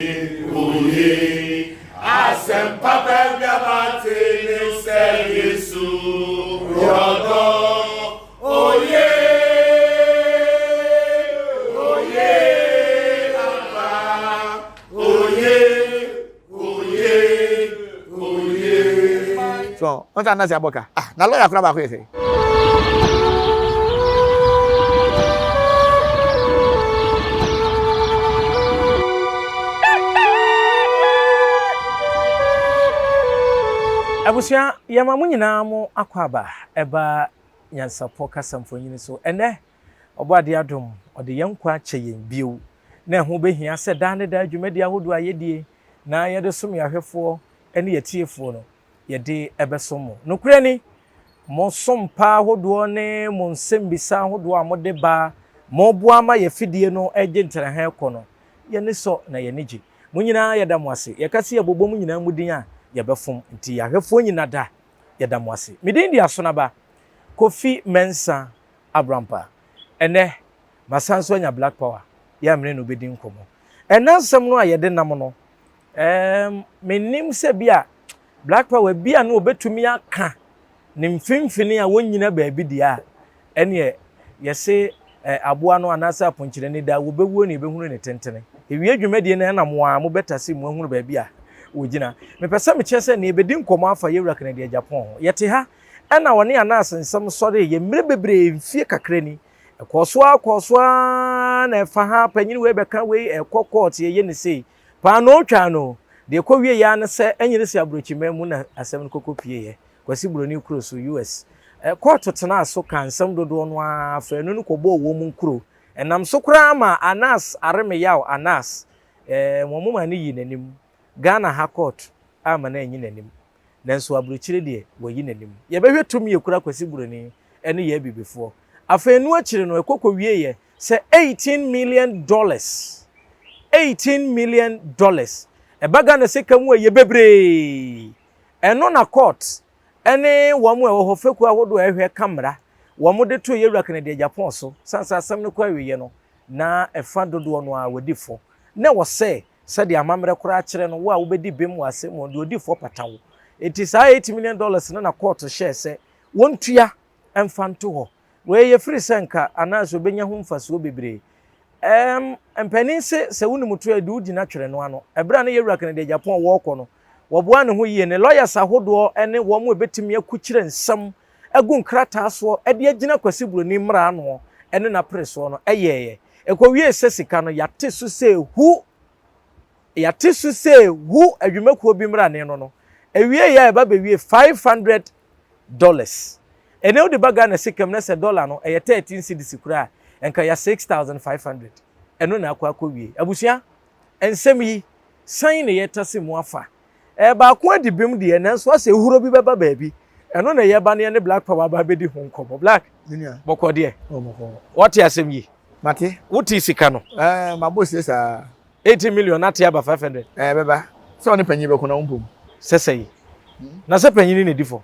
Oye, asɛmpa baabi a mate ne sɛ Yesu yɔdɔ. Oye, oye, ampa. Oye, oye, oye. So wọn sɛ anase abɔ ka ah na lɔya kora baako yɛ sɛ. Abusua, yɛma mo nyinaa mo akwaaba ɛba Nyansapɔ kasa mfonini so. Ɛnnɛ, Ɔbɔadeɛ adom, ɔde yɛn nkwa akyɛ yɛn bio, na ɛho bɛhia sɛ daa ne daa dwumadie ahodoɔ a yɛdie na yɛde som yɛn ahwɛfoɔ ne yɛn atiefoɔ no, yɛde bɛsom mo. Nokorɛ ni, mo som pa ahodoɔ ne mo nsɛmmisa ahodoɔ a mode ba, moboa ma yɛn afidie no gye ntrɛha kɔ no, yɛn ani sɔ na yɛn ani gye. Mo nyinaa yɛda mo ase. Yɛka sɛ yɛbobɔ mo nyinaa mo din a, yɛbɛfom. Nti yɛn ahwɛfoɔ nyina da, yɛda mo ase. Me din de Asonaba Kofi Mensah Abrampa. Ɛnnɛ, masan nso anya Black Power yɛ a me ne no bɛdi nkɔmmɔ. Ɛnnɛ asɛm no a yɛde nam no, Ɛɛm, mennim sɛ bi a Black Power bi a na wɔbɛtumi aka ne mfimfini a wɔnnyina baabi deɛ a, ɛneɛ yɛse eh, aboa no anaasɛ aponkyerɛni da wɔbɛwuo ne yɛbɛhunu ne tentene. Ɛwie dwumadie no ɛna mo a mobɛtase mu ahunu baabi a wɔgyina. Mepɛ sɛ mekyerɛ sɛ neɛ yɛbɛdi nkɔmmɔ afa Yɛwura Kennedy Agyapong ho. Yɛte ha ɛna ɔne Anas nsɛm sɔree yɛ mmerɛ bebree mfie kakra ni. Ɛkɔɔ so ara kɔɔ so ara na ɛfa ha panyin wei bɛka wei ɛkɔ court yɛyɛ ne sei. Paanoo twaa no. Deɛ ɛkɔwieeɛ ara ne sɛ Enyirisi aburokyiman mu na asɛm no kɔkɔ pieeɛ, Kwasi Buroni kuro so, US. Kɔɔto tenaa so kaa nsɛm dodoɔ no ara faanu no kɔbɔɔ wɔn nkuro. Ɛnam so koraa maa Anas Aremeyaw Anas, wɔn maa no yii n'anim. Ghana ha kɔɔto amma no anyi n'anim. Nanso aburokyire deɛ, wɔayi n'anim. Yɛbɛhwɛ tumi a ɛkura Kwasi Buroni ne yɛn Abibifoɔ. Afei ɛno akyiri no, ɛkɔ kɔwieeɛ sɛ $18 million, $18 million, ɛba Ghana sika mu a ɛyɛ bebree. Ɛno na court ne wɔn a ɛwɔ hɔ, fekuo ahodoɔ a ɛhwɛ ka mmara, wɔn de too Yɛwura Kennedy Agyapong so. Sane sɛ asɛm no kɔ awieeɛ no, na ɛfa dodoɔ no ara wɔdi fɔ. Na ɛwɔ sɛ sɛdeɛ amammerɛ koraa kyerɛ no, wo a wobɛdi bem wɔ asɛm mu no, deɛ ɔdi fɔ pata wo. Enti saa $8 million no na court hyɛɛ sɛ wɔntua mfa nto hɔ. Wei yɛ firi sɛ nka anaasɛ ɔbɛnya ho mfasoɔ bebree. Ɛɛm, mpanin se sɛ wonim to a, de wo gyina twere no ano. Ɛberɛ a na Yɛwura Kennedy Agyapong wɔɔkɔ no, wɔboaa ne ho yie. Ne lawyers ahodoɔ ne wɔn a ɛbɛtumi akukyire nsɛm agu nkrataa soɔ de agyina Kwasi Broni mmara ano ne n'aperesoɔ no yɛeɛ. Ɛkɔwiee sɛ sika no, yɛate so sɛ hu, yɛate so sɛ hu adwumakuo bi mmrane no no, ɛwieeɛ a ɛba bɛwie $500. Ɛnɛ wode ba Ghana sika mu na sɛ dollar no ɛyɛ 13 cedis koraa a, nka ya 6500. Ɛno na akɔ akɔwie. Abusua, nsɛm yi, sɛn na yɛtase mu afa? Ɛɛ baako adi bem deɛ, nanso asɛ ehuro bi bɛba baabi. Ɛno na yɛba no yɛne Black Power aba abɛdi ho nkɔmmɔ. Black, bɔkɔ deɛ? Wate asɛm yi? Mate. Wote sika no? Ɛɛ mabɔ sie saa. 18 million ate aba 500. Ɛɛ bɛba. Sɛ ɔne panyin bɛko na wompom. Sɛ sɛyi. Na sɛ panyin na edi fɔ.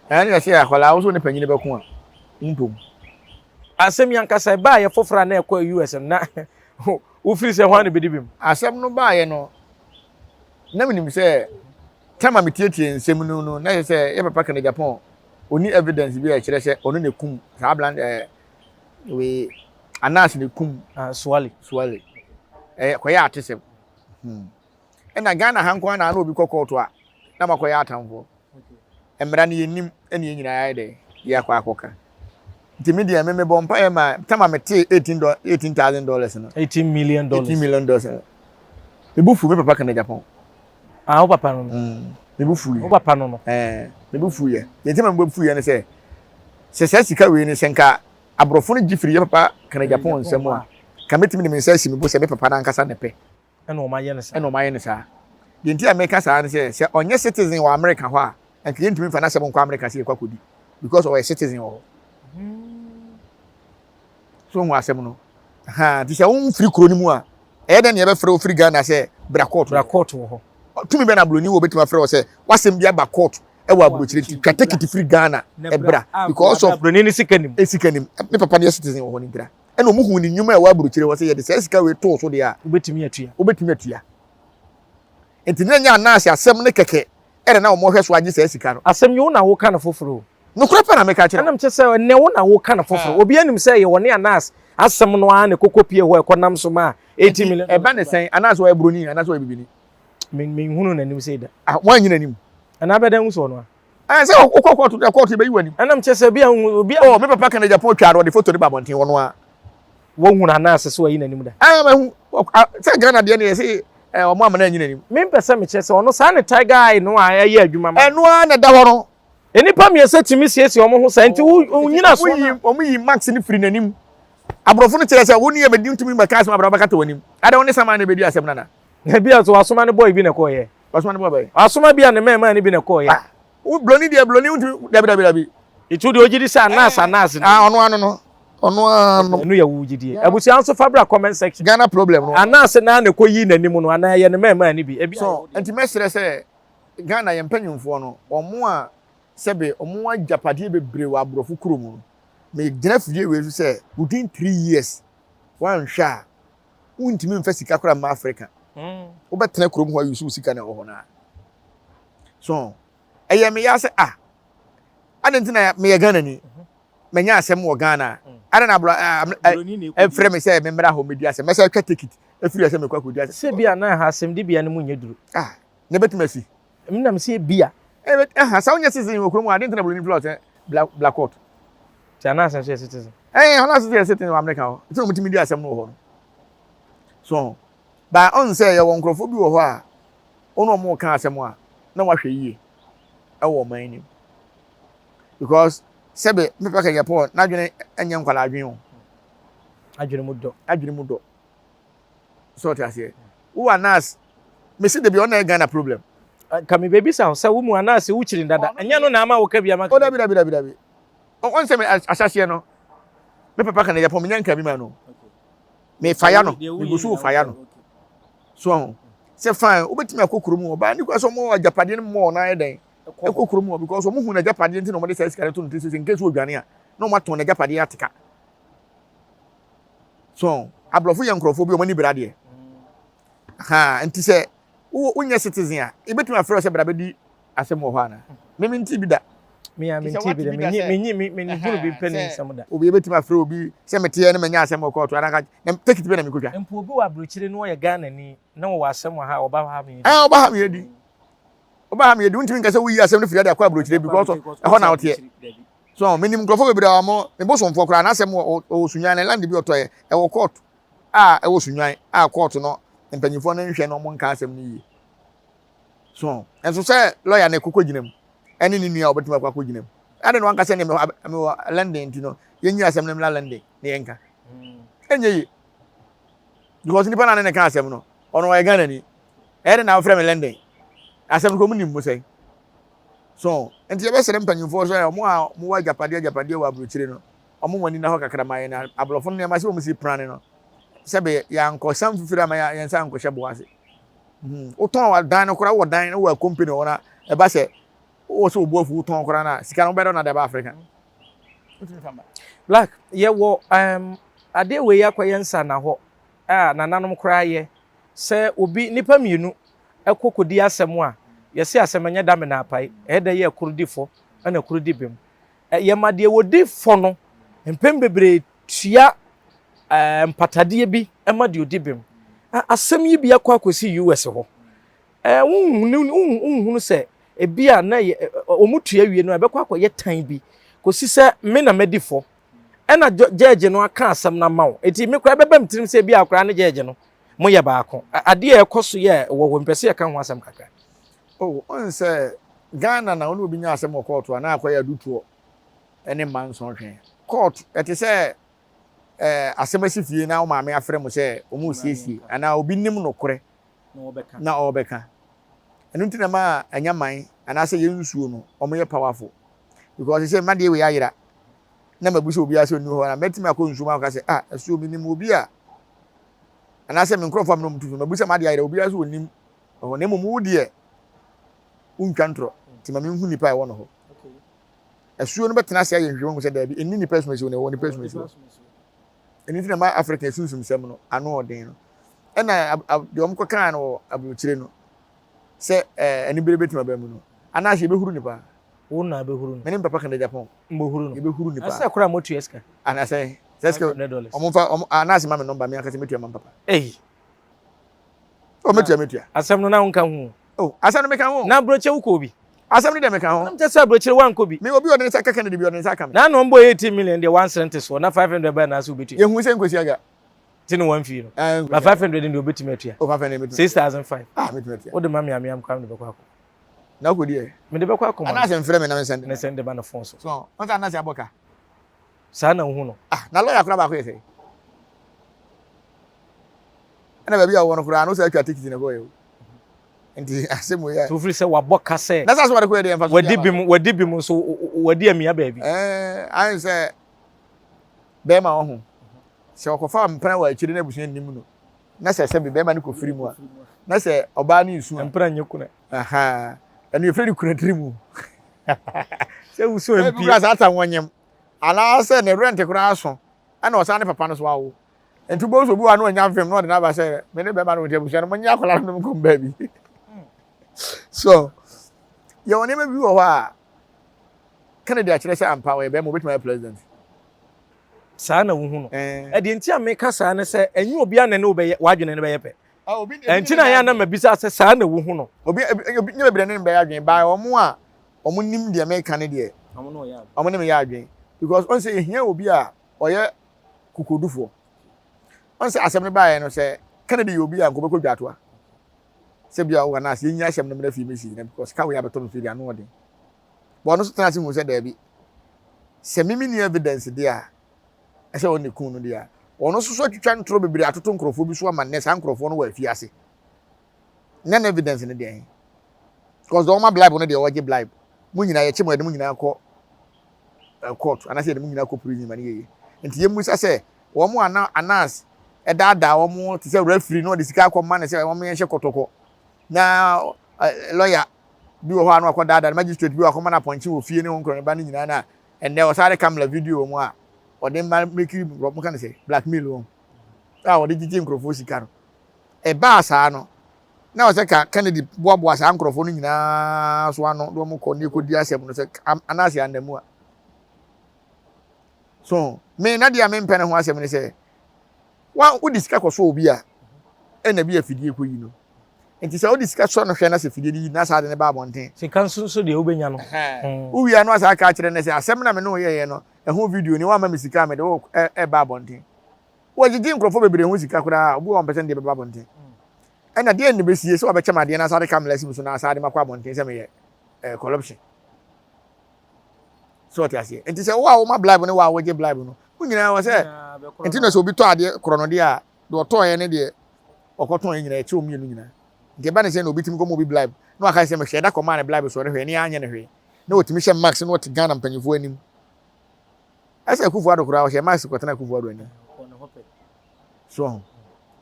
Ɛɛ ne yɛsɛ akwadaa wo so ne panyin bɛko a wompom. Asɛm yi ankasa ɛbaayɛ foforɔ a na ɛkɔ US no na wofiri sɛ hwan na bɛdi bem? Asɛm no baayɛ no na menim sɛ tam a metietie nsɛm no no na ɛsɛ sɛ yɛ papa Kennedy Agyapong ɔni evidence bi a ɛkyerɛ sɛ ɔno na ɛkum saa abran ɛɛ wei Anas na ɛkum ah, Suale. Suale. Ɛyɛ kɔyɛ atesɛm. Hmm. Ɛna Ghana ha nko ara na obi kɔ kɔɔto a na makɔyɛ atamfoɔ. Mmara no yɛnim ɛna yɛn nyinaa ayɛ dɛ yɛakɔ akɔka. Nti me deɛ me mebɔ mpaeɛ ma tam a metee 18 do $18,000 no. $18 million. $18 million no. Me bo fu me papa kana Japan. Ah, wo papa no no. Me bo fu. Wo papa no no. Eh, me bo fu yɛ. Deɛ nti ma me bo fu yɛ ne sɛ sɛ saa sika wei ne sɛ nka aborɔfo no gye firi yɛ papa kana Japan nsam a ka mɛtumi de me nsa asi me bo sɛ me papa no ankasa na ɛpɛ. Ɛna wɔn ayɛ no saa. Ɛna wɔn ayɛ no saa. Deɛ nti a meka saa ne sɛ sɛ ɔnyɛ citizen wɔ America hɔ a nka yɛntumi mfa n'asɛm nkɔ America sɛ yɛkɔ akɔdi because ɔyɛ citizen wɔ hɔ. So ho asɛm no. Ha nti sɛ womfiri kuro no mu a ɛyɛ dɛn na yɛbɛfrɛ wo firi Ghana sɛ bra court. Bra court wɔ hɔ. Tumi bɛn na aburoni wɔ obɛtumi afrɛ wo sɛ w'asɛm bi aba court ɛwɔ aburokyire nti twa tekiti firi Ghana ɛbra because of aburoni ne sika nim. Sika nim. Me papa no yɛ citizen wɔ hɔ no ntira. Ɛna wɔn hu ne nnwuma a ɛwɔ aburokyire hɔ sɛ yɛde saa sika wei too so deɛ a. Wobɛtumi atua. Wobɛtumi atua. Nti na ɛnyɛ Ananse asɛm no kɛkɛ ɛna na wɔhwɛ so agye saa sika no. Asɛm yi wo na woka no foforo o. Nokorɛ pɛ na meka kyerɛ wo. Ɛna mekyerɛ sɛ ɛnɛ wo na woka no foforo. Obiara nim sɛ ɛyɛ wɔne Anas asɛm no ara na ɛkɔkɔ pie hɔ a ɛkɔnam so maa 80 Nti million dollars ɛba ne bae. sɛn? Anas ɔyɛ broni anaasɛ ɔyɛ bibini? Me menhunuu n'anim sei da. Ah, woanyi n'anim? Ɛna abɛda hu sɛ ɔno a. Ɛɛ sɛ wokɔ kɔɔto deɛ kɔɔto yɛbɛyi w'anim. Ɛna mekyerɛ sɛ obi a hu obi a. Oh, me papa Kennedy Agyapong twaa no ɔde foto no ba abɔnten ɔno a. Woahunu Anas sɛ wayi n'anim da? Ɛɛ mahu. Sɛ Ghana deɛ no yɛse wɔn ama no anyi n'anim. Mempɛ sɛ mekyerɛ sɛ ɔno saa ne tiger eye no a ɛyɛ adwuma ma. Ɛno ara na ɛda hɔ no. Nnipa mmiɛnsa tumi siesie wɔn ho saa nti wo nyinasoɔ no. Wɔn yi mask no firi n'anim. Aborɔfo no kyerɛ sɛ wo ne yɛ bɛdi ntumi bɛka asɛm abra wobɛkata w'anim. Adɛn wo ne saman na ɛbɛdi asɛm no anaa? Ebi a so wasoma ne boy bi na ɛkɔɔyɛ. Wasoma ne boy bɛyɛ. Wasoma bi a ne mɛɛmaa no bi na ɛkɔɔyɛ. Ah, wo broni deɛ broni wontumi dabi dabi dabi. Nti wo deɛ wogye di sɛ anaas anaas no. Ah, ɔno ano no. Ɔno ano. Ɛno yɛ wo gyidie. Abusua nso fa bra comment section. Ghana problem no. Anaas naa na ɛkɔyii n'anim no anaa ɛyɛ ne mɛɛmaa no bi. Ebi a So nti mɛsrɛ sɛ Ghana yɛn mpanyinfoɔ no wɔn a sɛbe wɔn agyapadeɛ bebree wɔ aborɔfo kurom no megyina fidie wei so sɛ within 3 years woanhwɛ a wontumi mfa sika koraa mma Africa. Wobɛtena kurom hɔ ayi so wo sika na ɛwɔ hɔ no a. So ɛyɛ me ya sɛ ah adɛn nti na meyɛ Ghana ni manya asɛm wɔ Ghana a adɛn na aborɔ ɛfrɛ me sɛ memmra hɔ mmɛdi asɛm mɛsɛ atwa ticket ɛfiri sɛ mekɔ akɔdi asɛm. Sɛ bi a na ɛha asɛmdibea no mu nyɛ duru. Ah na ɛbɛtumi asi. Menam sɛ bi a. Ɛha sɛ wonyɛ citizen wɔ kurom hɔ adɛn nti na buroni frɛ wo sɛ bla court. Nti anaasɛ nso yɛ citizen. Ɛn anaasɛ nso yɛ citizen wɔ America hɔ nti na wɔtumi di asɛm no wɔ hɔ no. So ba ɔn sɛ yɛwɔ nkurɔfoɔ bi wɔ hɔ a wɔn a wɔka asɛm a na wahwɛ yie ɛwɔ ɔman anim because sɛbe mepɛ kɛkɛ Paul n'adwene nyɛ nkwadaa adwene o. Adwene mu dɔ. Adwene mu dɔ. So ɔte aseɛ. Wo Anas mesi de bi ɔna yɛ Ghana problem. Ka mi bebisa wo sɛ wo mu Anas wo kyiri dada. Ɛnyɛ no na ama wo ka bi ama. Oh dabi dabi dabi dabi. Ɔn sɛ me ahyɛseɛ no me papa ka na yɛ pɔn me nya nka bi ma no. Me fire no me gu so fire no. So ɔho sɛ fine wobɛtumi akɔ kurom hɔ baa ne kura sɛ ɔmo agyapadeɛ no mɔ ɔno ayɛ dɛn ɛkɔ kurom hɔ because ɔmo hu n'agyapadeɛ nti na ɔmo de saa sika no to no ti so sɛ nkesi odwane a na ɔmo atɔn n'agyapadeɛ ateka. So aborɔfo yɛ nkurɔfoɔ bi ɔmo ani bere adeɛ. Ha nti sɛ wonyɛ citizen a ebɛtumi afrɛ sɛ bra bɛdi asɛm wɔ hɔ ana meme nti bi da. Me a mente bi da menyi menyi menhunu bi pɛ ne nsɛm da. Obi ebɛtumi afrɛ obi sɛ meteɛ ne manya asɛm wɔ kɔɔto anaka na tekiti bɛ na mekotwa. Mpo obi wɔ aburokyire na ɔyɛ Ghana ni na wɔwɔ asɛm wɔ ha a ɔba ha meyɛ di. Ɛɛ ɔba ha meyɛ di. Ɔba ha meyɛ di wontumi nka sɛ woyi asɛm no firi ade akɔ aburokyire because ɛhɔ na woteɛ. So menim nkurɔfoɔ bebree a wɔn me bosomfoɔ koraa n'asɛm wɔ wɔ Sunyani ne land bi ɔtɔɛ ɛwɔ court a ɛwɔ Sunyani a court no mpanyinfoɔ no nhwɛ na wɔn nka asɛm no yie. So nso sɛ lawyer no kɔkɔ gyina mu ɛne ne nua a ɔbɛtumi akɔ akɔ gyina mu. Ɛde no wanka sɛ ne mewɔ London nti no yɛnyi asɛm no mmra London na yɛnka. Ɛnyɛ yie because nipa na ne ne ka asɛm no ɔno ɔyɛ Ghana ni ɛyɛ de na wofrɛ me London asɛm no kɔ mu nim mu sɛn. So nti yɛbɛsrɛ mpanyimfoɔ sɛ wɔn a wɔwɔ agyapadeɛ agyapadeɛ wɔ aburokyire no, wɔn wɔn ani nna hɔ kakra ma yɛn na aborɔfo no nneɛma sɛ wɔn si prane no, sɛbe yɛankɔ sam fifiri ama yɛn nsa ankɔhyɛ bo ase. Hmm. Wotɔn dan no koraa wɔ dan no wɔ company wɔ na ɛba sɛ wowɔ sɛ obu afu wotɔn koraa na sika no wobɛdɔ na de aba Africa. Black, yɛwɔ um, adeɛ wei akɔyɛ nsa na hɔ a nananom koraa yɛ sɛ obi nipa mmienu kɔ kɔdi asɛm a, yɛse asɛm ɛnyɛ dame na apae, ɛyɛ dɛ yɛ koro di fɔ ɛna koro di bem. Yɛma deɛ wɔdi fɔ no mpɛn bebree tua mpatadeɛ bi ma deɛ ɔdi bem. Asɛm yi bi akɔ akɔsi US hɔ. Wonhunu sɛ ebi a na wɔn tua wie no ɛbɛkɔ akɔyɛ tan bi kɔsi sɛ me na madi fɔ ɛna gyɛɛgye no aka asɛm no ama wo. Eti me koraa ɛbɛba me tirim sɛ ebi a koraa ne gyɛɛgye no moyɛ baako. Adeɛ a ɛkɔ so yɛ wɔ hɔ, mepɛ sɛ yɛka ho asɛm kakra. Oh, wohu sɛ Ghana na wo ne obi nya asɛm wɔ kɔɔto a, na akɔyɛ adutoɔ ne mma nsɔnhwɛ. Kɔɔto, ɛte sɛ eh, asɛm asi fie na wo maame afrɛ mo sɛ wɔn resiesie anaa obi nim nokorɛ na ɔrebɛka. Ɛno nti na ɛma anyaman anaasɛ yɛn nsuo no, wɔyɛ powerful. Because sɛ mmadeɛ wei ayera na mabu sɛ obiara sɛ ɔnni hɔ a, mɛtumi akɔ nsuo mu akɔka sɛ, ah, asuo menim obi a anaasɛ me nkurɔfoɔ a me ne wɔn tu fi mabu sɛ m'adeɛ ayera obiara sɛ ɔnim hɔ na mmom wo deɛ wontwa ntorɔ nti ma menhu nipa a ɛwɔ no hɔ. Asuo no bɛtena ase ayɛ nhwehwɛmu sɛ daabi ɛnni nipa asumasi hɔ na ɛwɔ nipa asumasi hɔ. Ɛno nti na ma Africa asunsumsɛm no ano ɔden no ɛna deɛ wɔn kɔkaa no wɔ aburokyire no. sɛ ɛɛ anibere bɛtumi aba mu no, anaasɛ yɛbɛhuru no paa. Wo na abɛhuru no. Me ne me papa Kennedy Agyapong. Mbɔhuru no. Yɛbɛhuru no paa. Ɛsɛ koraa motua sika. Anaasɛ sɛ sika $500. ɔmo nfa ɔmo anaasɛ ma me nɔmba me ankasa mɛtua ma me papa. Ei. O mɛtua mɛtua. Asɛm no na wonka ho o. Oh asɛm no meka ho o. Na aburokyire wokɔɔ bi? Asɛm no deɛ meka ho. Na mekyɛ sɛ aburokyire woankɔ bi. Me obi ɔde ne nsa ka Kennedy bi ɔde ne nsa aka me. Na ano ɔmbɔ 18 million deɛ wansere nte soɔ na 500 bɛn na asɛ wobɛtua. Yɛhu sɛ nkosi aga. Ti ne wɔn no. Eh, Ba 500 deɛ obɛtumi atua. O 500 mɛtumi. 6005. Ah mɛtumi atua. Wode ma me a me am koraa mede bɛkɔ akɔ. Na wokɔ di ɛ? Mede bɛkɔ akɔma. Anaasɛ mfrɛ me na me sɛnde. Ne sɛnde ba ne phone so. So wɔn sɛ anaasɛ abɔ ka. Saa na wohu no. Ah na lawyer koraa baako yɛ sɛ. Ɛna baabi a wɔwɔ no koraa no sɛ atwa tikiti na kɔyɛ o. Nti asɛm wei yɛ. So wofiri sɛ wabɔ ka sɛ. Na sɛ asɛm wɔde kɔyɛ deɛ mfa so. Wadi bi mu wadi bi mu nso wadi amia baabi. Ɛɛ ayɛ sɛ bɛrima wɔ ho sɛ ɔkɔfa mpena wɔ akyire na abusua nnim no na sɛ sɛbi bɛrima no kɔfiri mu a na sɛ ɔbaa no nsu a. Mpena nyɛ kuna. Ɛno yɛfrɛ no kuna tiri mu. Sɛ wusu mpie. Ebi kura saa ta wɔnyem anaasɛ ne rent koraa so ɛna ɔsan ne papa no so awo. Nti wobɛhu sɛ obi wɔ ha na ɔnya mfem na ɔde no aba sɛ me ne bɛrima no nti abusua no monyɛ akwadaa no nom nkɔm baabi. So yɛwɔ nneɛma bi wɔ hɔ a Kennedy akyerɛ sɛ ampa ɔyɛ bɛrima obetumi ayɛ president. Saa na wohu no. Ɛdeɛ nti a meka saa ne sɛ ɛnyɛ obiara na ne wobɛyɛ w'adwene no bɛyɛ pɛ. Ɛnti na yɛ a na mabisa sɛ saa na wohu no. Obi obi nyɛ bebree ne no bɛyɛ adwene by wɔn a wɔn nim deɛ meka ne deɛ wɔn ne me yɛ adwene because wɔn sɛ ehia obi a ɔyɛ kokodufoɔ. Wɔn sɛ asɛm no baeɛ no sɛ Kennedy yɛ obi a nka ɔbɛkɔ dwatoa sɛ bia ɔwɔ anaasɛ yɛnyi asɛm no mmra fie mɛsi na because ka wei abɛtɔ me fie deɛ ano ɔden. But ɔno nso tena ase hu sɛ daabi sɛ me menni evidence deɛ a ɛsɛ ɔne kun no deɛ a ɔno nso so atwitwa ntorɔ bebree atoto nkurɔfoɔ bi so ama nnɛ saa nkurɔfoɔ no wɔ afiase. Nyɛ no evidence no deɛ he because deɛ ɔma bribe no deɛ ɔgye bribe mo nyinaa yɛkye mo yɛde mo nyinaa kɔ eh, court anaasɛ yɛde mo nyinaa kɔ prison ma no yɛyɛ nti yɛmmusa sɛ wɔn a na anas ɛdaadaa wɔn te sɛ referee na ɔde sika akɔma no sɛ wɔn yɛnhyɛ kɔtɔkɔ na eh, lawyer bi wɔ hɔ a na wakɔ daadaa no magistrate bi wɔ akɔma no apɔnkye wɔ fie ne ho nkorɔ ne ba no nyinaa na ɛnɛ ɔsan de camera video wɔn a ɔde ma mekiri wɔn ka no sɛ blackmail wɔn a ɔde gyegye nkurɔfoɔ sika no ɛbaa saa no na ɔsɛ ka Kennedy boaboa saa nkurɔfoɔ no nyinaa so ano de wɔn kɔ ne kɔdi asɛm no sɛ anaasɛ anamu a so me na deɛ a mempɛ ne ho asɛm ne sɛ wa wode sika kɔsɔ obi a ɛna bi afidie kɔyi no nti sɛ wode sika sɔ no hwɛ na sɛ fidie no yi na saa de ne ba abɔnten sika nso nso deɛ wobɛnya no wowia no asa aka akyerɛ no sɛ asɛm na me ne woyɛyɛ no ɛho video ni woama me sika a mede wo ɛba abɔnten Wɔgyegye nkurɔfoɔ bebree ho sika koraa a, obi wɔ hɔ a ɔmpɛ sɛ ne deɛ bɛba abɔnten. Ɛna deɛn na ɛbɛsie sɛ wabɛkyɛ me adeɛ na asan de camera asi me so na asan de makɔ abɔnten sɛ meyɛ eh, corruption. So ɔte aseɛ. Nti sɛ wo a woma bribe ne wo a wogye bribe no, wo nyinaa wɔ sɛ nti na sɛ obi tɔ adeɛ korɔ no deɛ a, deɛ ɔtɔɔeɛ ne deɛ ɔkɔtɔn nyinaa ɛkyɛ wɔn mmienu nyinaa. Nti ɛba ne sɛ na obi tumi kɔma obi bribe na waka sɛ mehwɛ da kɔmaa ne bribe so ɔde hwɛ ne anyɛ ne hwee na ɔtumi hyɛ max na ɔte Ghana mpanyinfoɔ anim. Ɛsɛ Akufo Addo koraa ɔhyɛ mask kɔtena Akufo Addo anim. So ho.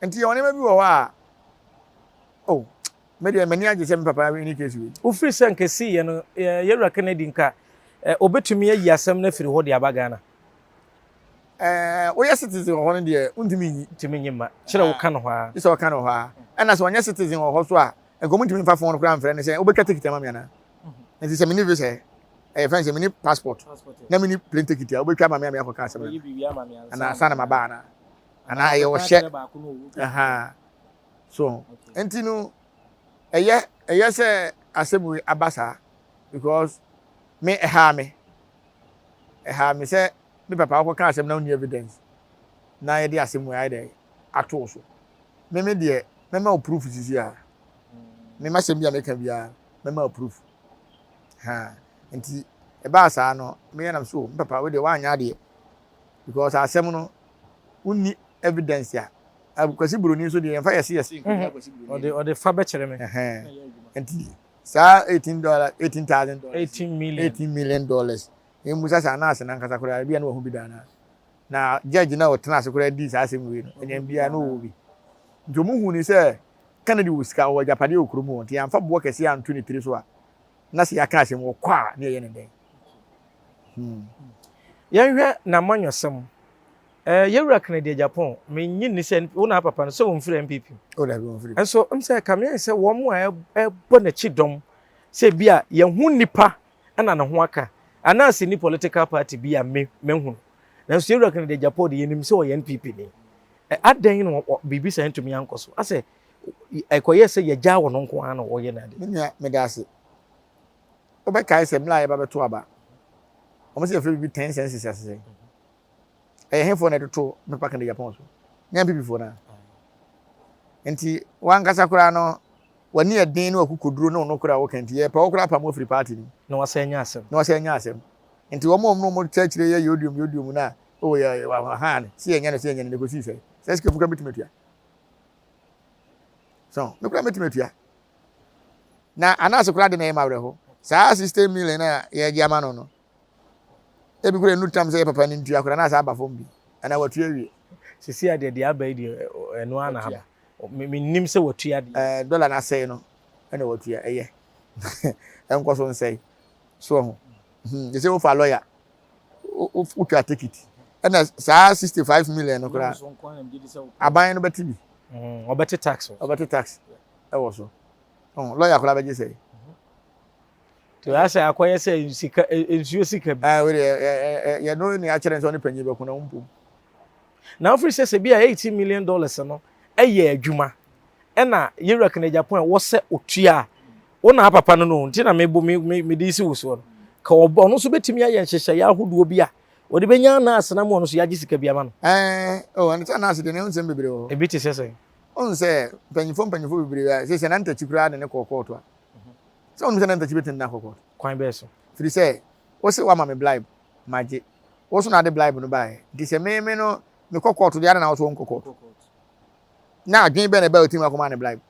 Nti yɛwɔ nneɛma bi wɔ hɔ a oh me deɛ m'ani agye sɛ me papa ne case wei. Wofiri sɛ nka esiiɛ no Yɛwura Kennedy nka obetumi ayi asɛm no afiri hɔ de aba Ghana? Ɛɛ woyɛ citizen wɔ hɔ no deɛ wontumi nyi. Ntumi nyi mma. Kyerɛ woka no hɔ ara. Gye sɛ ɔka no hɔ ara. Ɛna sɛ ɔnyɛ citizen wɔ hɔ so a nka ɔmo ntumi mfa phone no koraa mfrɛ no sɛ wobɛtwa ticket ama me anaa. Nti sɛ menni visa ɛ, ɛyɛ fɛn sɛ menni passport na menni plane ticket a wobɛtwa ama me a meakɔka asɛm no anaa ansa na maba anaa anaa ɛyɛ ɔhyɛ ɛha so nti no ɛyɛ ɛyɛ sɛ asɛm wei aba saa because me ɛhaa me ɛhaa me sɛ me papa wokɔka asɛm na wonni evidence na yɛde asɛm wei ayɛ dɛ ato so me me deɛ mɛma wo proof sisi a me masɛm bi a meka biara mɛma wo proof ha nti ɛbaa saa no meyɛ nam so me papa wo deɛ woanyɛ adeɛ because asɛm no wonni evidence a akwasi buroni nso deɛ yɛmfa yɛse yɛse nkɔdi akwasi buroni ɔde ɔde fa bɛkyerɛ me nti saa $18 $18,000 18 million 18 million dollars mmusa sɛ anaase nankasa koraa ebi a na wahu bi da anaa na judge na ɔtena ase koraa dii saa asɛm wei no ɛnyɛ biara na ɔwɔ bi nti ɔmo hu ni sɛ Kennedy wɔ sika, ɔwɔ agyapadeɛ wɔ kurom hɔ, nti yɛamfa boɔ kɛseɛ anto ne tiri so a, na sɛ yɛaka asɛm ɔkɔ a, ne yɛyɛ ne dɛn? Yɛnhwɛ n'amanyɔsɛm. Eh, Yɛwura Kennedy Agyapong, mennye nni sɛ wo na papa no sɛ wɔmfiri NPP mu. Oh, dabi, wɔmfiri. Nso, m sɛ kame ayɛ sɛ wɔn a ɛbɔ n'akyi dɔm sɛ bi a yɛho nnipa na ne ho aka anaasɛ ni political party bi a me mahu no. Nanso Yɛwura Kennedy Agyapong de yɛnim sɛ ɔyɛ NPP ni. Adɛn na biribi saa ntumi ankɔ so? Asɛ ɛkɔyɛ sɛ yɛgyaa wɔn nko ara na wɔyɛ n'ade. Me nua, meda ase. Wobɛkae sɛ mmerɛ a yɛba bɛto aba, wɔn sɛ yɛfrɛ biribi ten census asesɛ. Ɛyɛ hefoɔ na ɛtoto pepa Kennedy Agyapong so? Nyɛ NPP foɔ no a. Nti wankasa koraa no, w'ani yɛ den ne w'akokoduro ne wo nokorɛ a woka nti yɛpɛ wo koraa apam wo afiri party no mu. Na wasan anya asɛm. Na wasan anya asɛm. Nti wɔn a wɔn wɔn kyerɛkyerɛ yɛ yodiom yodiom no a, oh yɛ yɛ ha no, si yɛnyɛ no si yɛnyɛ no na ɛkɔsii sɛ, sɛ sika mu koraa mɛtumi atua. So, me koraa mɛtumi atua. Na anaase koraa de na ɛyɛ m'awerɛho. Saa 60 million a yɛgye ama no no, ebi koraa ɛnu tam sɛ yɛ papa no ntua koraa na asa aba fam bi anaa watua awie. Sisi a deɛ deɛ aba yi deɛ ɛno ara na aba. Mennim sɛ watua deɛ. Ɛɛ dɔla no asɛe no ɛna watua ɛyɛ ɛnkɔ so nsɛe so ɔho. Hmm, sɛ wofa lɔya wotwa tekiti ɛna saa 65 million no koraa aban no bɛte bi. Ɔbɛte tax. Ɔbɛte tax ɛwɔ so. Lɔya koraa bɛgye sɛ. Nti ɔyɛ sɛ akɔyɛ sɛ sika nsuo sika bi. Ɛɛ wei deɛ yɛ no ne akyerɛ sɛ ɔne panyin bɛko na ɔmpom. Na wofiri sɛ sɛ bi a $18 million no ɛyɛ adwuma ɛna yɛwura Kennedy Agyapong a ɛwɔ sɛ otua a wo na papa no no nti na mebɔ me me mede si wo soɔ no ka ɔno nso bɛtumi ayɛ nhyehyɛeɛ ahodoɔ bi a wɔde bɛnya anaase na mu ɔno nso yɛagye sika bi ama no. Ɛɛ o ɛno sɛ anaase deɛ ne ho nsɛm bebree wɔ hɔ. Ebi te sɛ sɛn? Ɔn sɛ mpanyinfoɔ mpanyinfoɔ bebree a sɛ sɛ nantakyi koraa de ne kɔɔ kɔɔto a. Sɛ wonim sɛ na ntakyi bɛtumi de no akɔ kɔɔto? Kwan bɛɛ so? Firi sɛ, wo se woama me blibe, magye. Wo so na ade blibe no baeɛ. Nti sɛ me me no mekɔ kɔɔto deɛ, adɛn na wo so wonkɔ kɔɔto? Na adwene bɛn na ɛbaa wo tirim akɔma no blibe?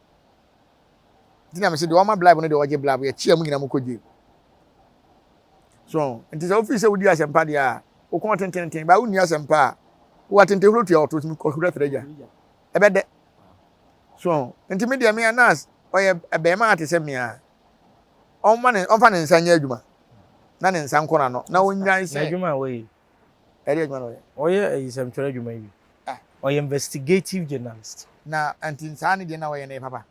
Nti na mese deɛ ɔma blibe no deɛ ɔgye blibe, yɛkyea mu nyina mokɔ jail. So, nti sɛ wofiri sɛ wodi asɛmpa deɛ a, wo kɔn tententen, baa wonni asɛmpa a, wo atenten huro tua ɔto tumi kɔhura tra gya. Ɛbɛdɛ. So, nti me deɛ me anas ɔyɛ bɛrima te sɛ me a, ɔmma ne ɔmfa ne nsa nyɛ adwuma na ne nsa nkɔ n'ano na ɔnyae sɛ. N'adwuma a wɔyɛ. Ɛde adwuma na ɔyɛ. Ɔyɛ ayi sɛmtwerɛ adwuma yi bi. Ah. Ɔyɛ investigative journalist. Na nti saa ne deɛ na ɔyɛ no yɛ papa.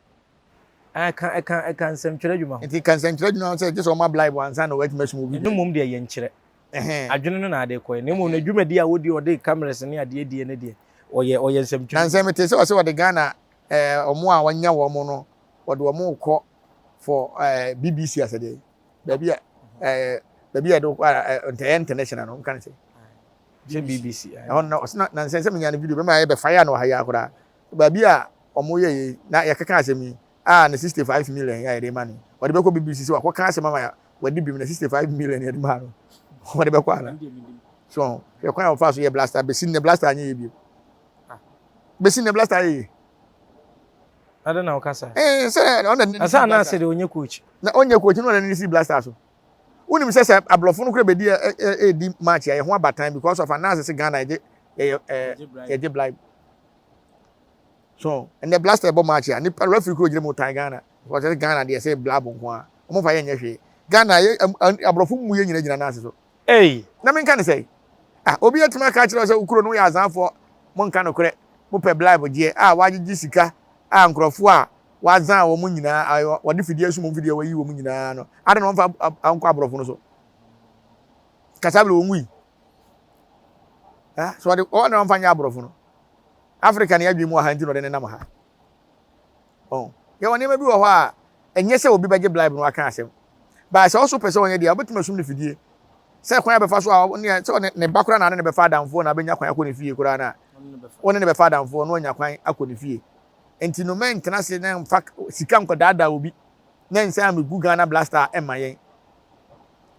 Ɛka ɛka ɛka nsɛmtwerɛ adwuma ho. Nti ka nsɛmtwerɛ adwuma ho sɛ gye sɛ ɔma blibe ansa na watumi asum obi. Ɛno mmom deɛ yɛnkyerɛ. Adwene no na ade kɔɛ. Na mmom n'adwumadi a ɔdi ɔde cameras ne adeɛ die no deɛ ɔyɛ ɔyɛ nsɛmtwerɛ. Na nsɛm mete sɛ ɔsɛ ɔde Ghana ɛɛ wɔn a wɔanya wɔn no wɔde wɔn rekɔ for ɛɛ BBC asɛdeɛ baabi a ɛɛ baabi a yɛde kɔ a ntɛyɛ international no nka ne sɛ. Sɛ BBC. Ɛhɔ no ɔsɛ na nsɛm sɛ menya no video bɛma yɛ bɛfa yɛ na ɔha yɛ akora baabi a wɔn yɛ yɛ na yɛkeka asɛm yi a ne 65 million yɛ a yɛde ma no wɔde bɛkɔ BBC sɛ wakɔka asɛm ama wɔde bim na 65 million yɛde ma no wɔde bɛkɔ ana so hwɛ kwan a wɔfa so yɛ blaster bɛsi nnɛ blaster anyɛ yɛ bio bɛsi nnɛ blaster ayɛ yɛ Adɛn na woka saa? Eh, sɛ ɔna ne Asa na ase de onye coach. Na onye coach no na ne si blaster so. Wonim sɛ sɛ aborɔfo no kora bɛdi ɛdi match a yɛ ho abatan because of anaase sɛ Ghana yɛgye yɛyɛ yɛgye blind. So ɛnɛ blaster ɛbɔ match a nipa referee kura ogyina mu tan Ghana because ɛsɛ Ghana deɛ ɛsɛ blab nko a wɔn fa yɛ nyɛ hwee. Ghana yɛ aborɔfo mu yɛ nyina gyina n'ase so. Ei! Na menka ne sɛn? Ah, obi atumi aka akyerɛ wo sɛ wo kuro no woyɛ azaafoɔ, monka nokorɛ, mopɛ blibe gyeɛ a wɔagyegye sika a nkurɔfoɔ a wɔazaa wɔn nyinaa, wɔde fidie asum wɔn fidie a wɔayi wɔn nyinaa no, adɛn na wɔmfa nkɔ aborɔfo no so? Kasa bere wɔn wui. Ah, so wɔde wɔn na wɔmfa nyɛ aborɔfo no. Africa ne adwene mu wɔ ha nti na ɔde nenam ha. Ɔn, yɛwɔ nneɛma bi wɔ hɔ a, ɛnyɛ sɛ obi bɛgye bribe na waka asɛm. But sɛ ɔso pɛ sɛ ɔnyɛ deɛ a, wobɛtumi asum no fidie. Sɛ kwan a bɛfa so a, ɔne sɛ ɔne ne ba koraa na ɔne no bɛfa adamfoɔ na abɛnya kwan akɔ ne fie koraa no a, wo ne no bɛfa adamfoɔ na wanya kwan akɔ ne fie. Nti no mɛntena ase na mfa sika nkɔdaadaa obi na nsan ammɛgu Ghana Blaster mma yɛn.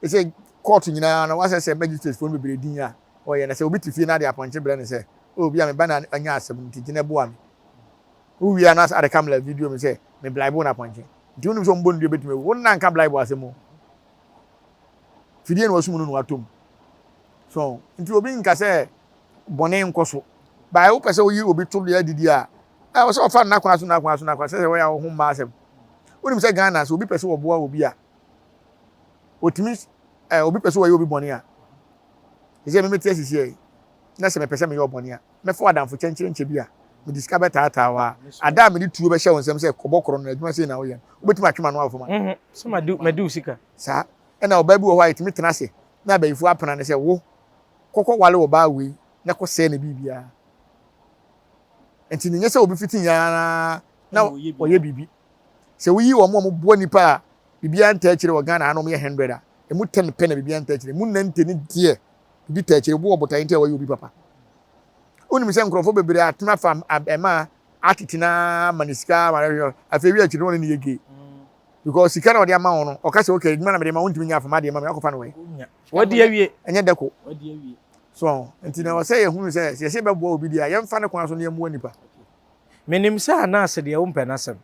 Ɛsɛ court nyinaa no wasɛ sɛ magistrates foɔ no bebree din a ɔyɛ na sɛ obi te fie na ade apɔnkye brɛ no sɛ, oh bi a me ba na anya asɛm nti gyina boa me. Wo wie a na ade kamla video me sɛ me blaibo na apɔnkye. Nti wonim sɛ ɔmbɔ no dua bɛtumi awu. Wo nna nka blaibo asɛm o. Fidie na wasum no na watom. So nti obi nka sɛ bɔne nkɔ so. Bae wopɛ sɛ woyi obi to deɛ adidi a, ɛwɔ sɛ ɔfa no n'akwan so n'akwan so n'akwan sɛ sɛ wɔyɛ a wo ho mma asɛm. Wonim sɛ Ghana sɛ obi pɛ sɛ wɔboa obi a, otumi ɛ obi pɛ sɛ wɔyɛ obi bɔne a, sɛ meme te asisi yi. na sɛ mepɛ sɛ meyɛ wo bɔne a, mɛfa w'adamfo kyɛnkyerɛnkyɛ bi a mede sika bɛtaataa wo a, ada a mede tuo bɛhyɛ wo nsam sɛ kɔbɔ korɔn no, adwuma sei na woyɛ no, wobɛtumi atwe m'ano awɔ fam anaa? Sɛ madi wo sika. Saa. Ɛna ɔbaa bi wɔ hɔ a yɛtumi tena ase na abayifoɔ apena no sɛ wo, kɔkɔ wale ɔbaa wei na kɔsɛe ne biribiara. Nti no nyɛ sɛ obi fiti yɛn ara na ɔyɛ biribi. Sɛ woyi wɔn a wɔboa nnipa a biribiara ntaa akyire wɔ Ghana ha na wɔyɛ 100 a, emu 10 pɛ na biribiara ntaa akyire. Emu 90 no deɛ biribi taa akyire. Obi wɔ botaeɛ nti a wɔyɛ obi papa. Wonim sɛ nkurɔfoɔ bebree atena fa ɛma atete no ara ma ne sika ma no afei wi akyire no wɔne no yɛ gay. Because sika na ɔde ama wo no, ɔka sɛ okay adwuma na mede ma wo ntumi nyɛ afama adeɛ ma me akɔfa no wɔ Wadi awie. Ɛnyɛ dɛko. So nti na ɔsɛ yɛhunu sɛ sɛ yɛsɛ bɛboa obi deɛ a yɛmfa ne kwan so na yɛmmoa nipa. Menim sɛ anaase deɛ wompɛ n'asɛm.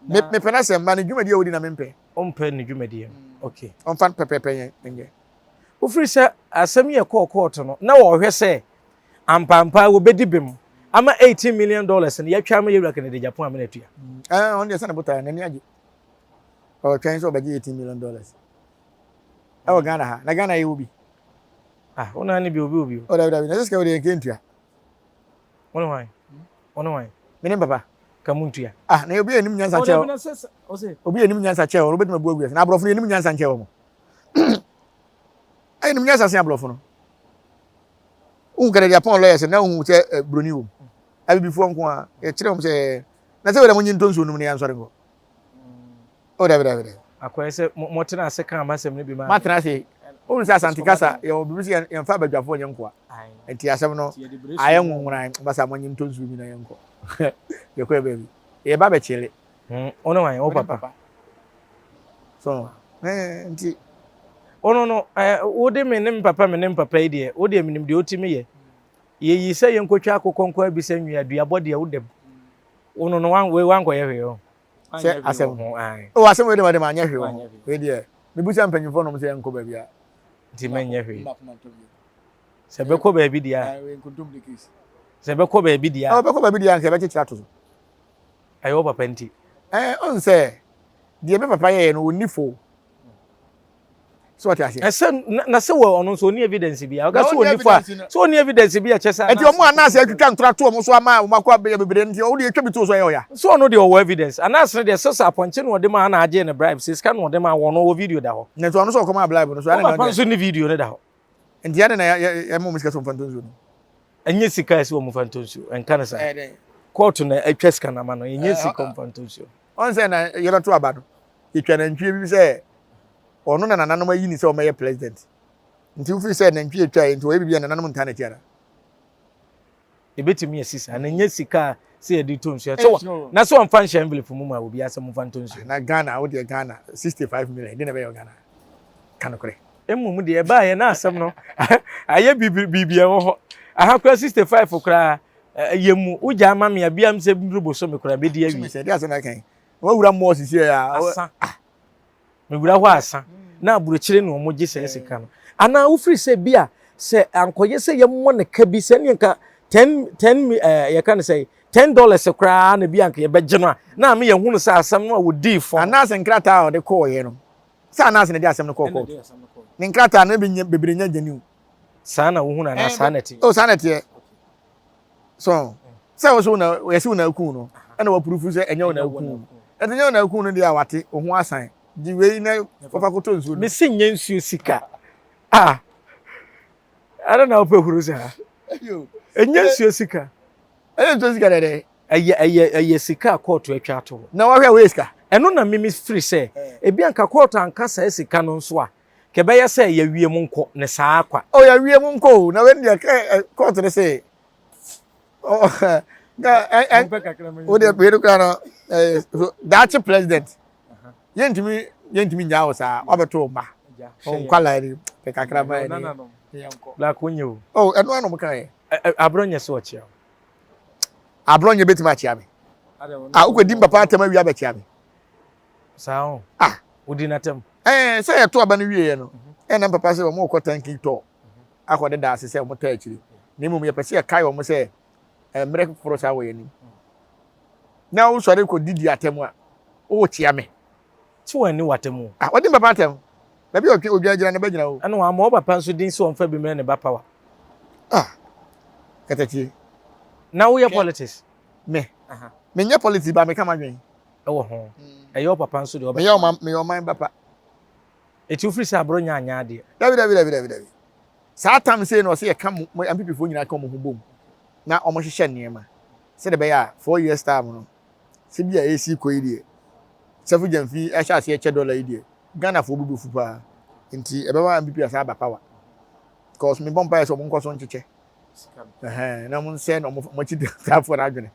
Me mepɛ n'asɛm ba ne dwumadie a ɔdi na mempɛ. Wompɛ ne dwumadie no okay. Ɔmfa no pɛpɛɛpɛ nyɛ nyɛ. Wofiri sɛ asɛm yi ɛkɔɔ kɔɔto no na wɔhwɛ sɛ ampaampa wɔbɛdi bem ama 18 million dollars no yɛatwa ama Yɛwura Kennedy Agyapong amena atua. Ɛɛ ɔno deɛ sɛ ne botaeɛ n'ani agye. Ɔretwɛn sɛ ɔbɛgye 18 million dollars. Ɛwɔ Ghana ha na Ghana yɛwɔ bi. Ah wo naa ne bi obi obi o. Oh dabi dabi na sɛ sika wɔ deɛ yɛnka ntua. Wo ne hwan? Wo ne hwan? Me ne papa. Ka mu ntua. Ah, na obi anim nyansa kyɛ. Obi anim nyansa kyɛ wɔn, obetumi abu agu na aborɔfo no anim nyansa nkyɛ wɔn. Ɛyɛ nim nyansa sen aborɔfo no. Wohu kɛdɛ deɛ pɔn lɔyɛ sɛ na wohu sɛ eh, buroni wom. Abibifoɔ nko a yɛkyerɛ wɔn sɛ na sɛ wɔde mo nyi ntɔ nsuo nom na yɛnsɔre nkɔ. Oh, dabi dabi dabi. Akɔyɛ sɛ motena ase kaa m'asɛm no bi maa me. Matena ase. Wohu sɛ Asante kasa, yɛwɔ biribi sɛ yɛmfa abadwafoɔ nyɛ nkoa. Nti asɛm no ayɛ nwonworan. Basa monye ntɔ nsuo bi na yɛnkɔ. Yɛkɔɛ baabi. Yɛba bɛkyele. Wo ne wan? Wo papa. So, eh, nti. Wo no no, eh, wo de me ne me papa me ne me papa yi deɛ, wo deɛ menim deɛ wotumi yɛ. Yɛyi sɛ yɛnkɔtwa akokɔ nkɔ abisa nwia duabɔ deɛ wo dam. Wo no no, wei wankɔyɛ hwee o. Sɛ asɛm ho o asɛm wei de ma de ma nyɛ hwee wɔ ho wei deɛ mebusa mpanyinfoɔ nom sɛ yɛnkɔ baabi a. Nti mɛnyɛ hwee. Sɛ bɛkɔ baabi deɛ a. Sɛ bɛkɔ baabi deɛ a. Bɛkɔ baabi deɛ a nka yɛbɛkyekyere ato so. Ɛyɛ wo papa nti. Ɛɛ ɔn sɛ deɛ me papa yɛɛ no ɔnni fo. So ɔte aseɛ. Ɛsɛ na sɛ wɔ ɔno nso ɔni evidence bi a ɔka sɛ ɔni fo a sɛ ɔni evidence bi a kyɛ sɛ. Ɛnti ɔmo anaasɛ atwitwa ntora to ɔmo so ama ɔmo akɔ abɛyɛ bebree nti ɔmo deɛ etwa bi to so ɛyɛ ɔya. Sɛ ɔno deɛ ɔwɔ evidence anaasɛ no deɛ sɛ sɛ apɔnkye na ɔde maa na agye ne bribe sɛ sika na ɔde maa wɔn ɔwɔ video da hɔ. Na nti ɔno sɛ ɔkɔmaa bribe no so ɛna na ɔpapa nso ne video no da hɔ. Nti ɛna na yɛ yɛ mo sika so mfa nto nsuo no. Ɛnyɛ sika ɛsɛ wɔn mfa nto nsuo ɛnka ne saa. Kóòtù na atwa sika na ama no ɛnyɛ sika mfa nto nsuo. Ɔn sɛ na yɛbɛto aba no yɛtwa nantwie bi sɛ ɔno na nananom ayi ne sɛ ɔmɛyɛ president nti wofiri sɛ nantwie atwa yɛ nti ɔyɛ biribi a nananom ntaa n'akyi ana. Ebetumi asi saa na ɛnyɛ sika a sɛ yɛde tɔ nsuo sɛ na sɛ wɔmfa nhyɛ envelope mu ma obi asɛ momfa ntɔ nsuo. Na Ghana wo deɛ Ghana 65 million de na ɛbɛyɛ wɔ Ghana ka nokorɛ. Mmom deɛ ɛbaeɛ na asɛm no ayɛ biribi ɛwɔ hɔ aha koraa 65 koraa yɛ mu wogya ama me a bia sɛ nduru bosome koraa bɛdi awie. Sɛ ɛde asɛm na ɛka yi wawura mɔɔ sisi yɛ asa. Mewura hɔ asa na aburokyire na wɔn gye saa sika no anaa wofiri sɛ bi a sɛ ankɔyɛ sɛ yɛmmɔ ne ka bi sɛ ne nka ten ten ɛɛ yɛka ne sɛ $10 koraa na bi anka yɛbɛgye no a na ame yɛn hunu sɛ asɛm no a wɔdii fɔ. Anaasɛ nkrataa a ɔde kɔɔyɛ no sɛ anaasɛ na ɛde asɛm no kɔɔ kɔɔto ne nkrataa no bi bebree nya gyaniw. Saa na wohunu anaa saa na ɛteɛ? Oh saa na ɛteɛ. So sɛ wo so na yɛsi wo na aku no ɛna wapurufu sɛ ɛnyɛ wo na aku no ɛnti nyɛ wo na aku no deɛ a wate wo ho asan gye wei na wɔfa kɔtɔ nsuo no. Mesi nyɛ nsuo sika ah ɛna na wopɛ huru saa ɛnyɛ nsuo sika. Ɛnyɛ nsuo sika dɛdɛ. Ɛyɛ ɛyɛ ɛyɛ sika a kɔɔto atwa ato hɔ. Na wahwɛ wei sika. Ɛno na mimi firi sɛ ebi anka kɔɔto anka saa sika no nso a Kɛbɛyɛ sɛ yɛawie mu nkɔ ne saa kwa. Oh yɛawie mu nkɔ o na wei deɛ kɛ kɔɔto no se wo deɛ wei no koraa no daakye president yɛntumi yɛntumi nyaa wo saa wabɛto wo mma nkwalaa ni pɛ kakra ma yɛ ne Black wonyɛ o. Oh ɛno ano mo kan yɛ. Aborɔ nyɛ so ɔkyea wo. Aborɔ nyɛ bɛtumi akyea me. Ah wokɔdi mpapa atɛm awia bɛkyea me. Saa o. Ah. Wodi n'atɛm. Ɛɛ sɛ yɛto aba no wieɛ no, ɛna papa sɛ wɔn rekɔ tanki tɔ akɔ deda ase sɛ wɔn taa akyiri. Na mmom yɛpɛ sɛ yɛkae wɔn sɛ mmerɛ foforɔ saa wɔ yɛn anim. Na wosɔre kɔ didi atɛm a, worekyea me. Kye wɔn ani wɔ atɛm o. Ah, wɔdi papa atɛm. Baabi a ɔtwe odwan gyina no bɛgyina o. Ɛna wɔn ama wo papa nso din sɛ ɔmfa bi mmrɛ ne ba power. Ah. Katakyie. Na woyɛ politics? Me. Menyɛ politics ba meka m'adwene. Ɛwɔ ho. Ɛyɛ wo papa nso deɛ ɔbɛka. Meyɛ ɔman meyɛ ɔman ba pa. Eti wofiri sɛ aborɔ nya anyɛ adeɛ. Dabi dabi dabi dabi dabi. Saa tam sei na ɔsɛ yɛka mo MPP foɔ nyinaa ka wɔn ho bom na wɔn hyehyɛ nneɛma sɛdeɛ ɛbɛyɛ a 4 years time no sɛ bi a ɛresi kɔ yi deɛ Safo Gyamfi ahyɛ aseɛ kyɛ dɔla yi deɛ Ghanafoɔ bo bɛfu paa nti ɛbɛma MPP asan aba power because mebɔ mpaeɛ sɛ wɔn nkɔ so nkyekyɛ ɛhɛn na wɔn nsɛn na wɔn akyi taafoɔ no adwene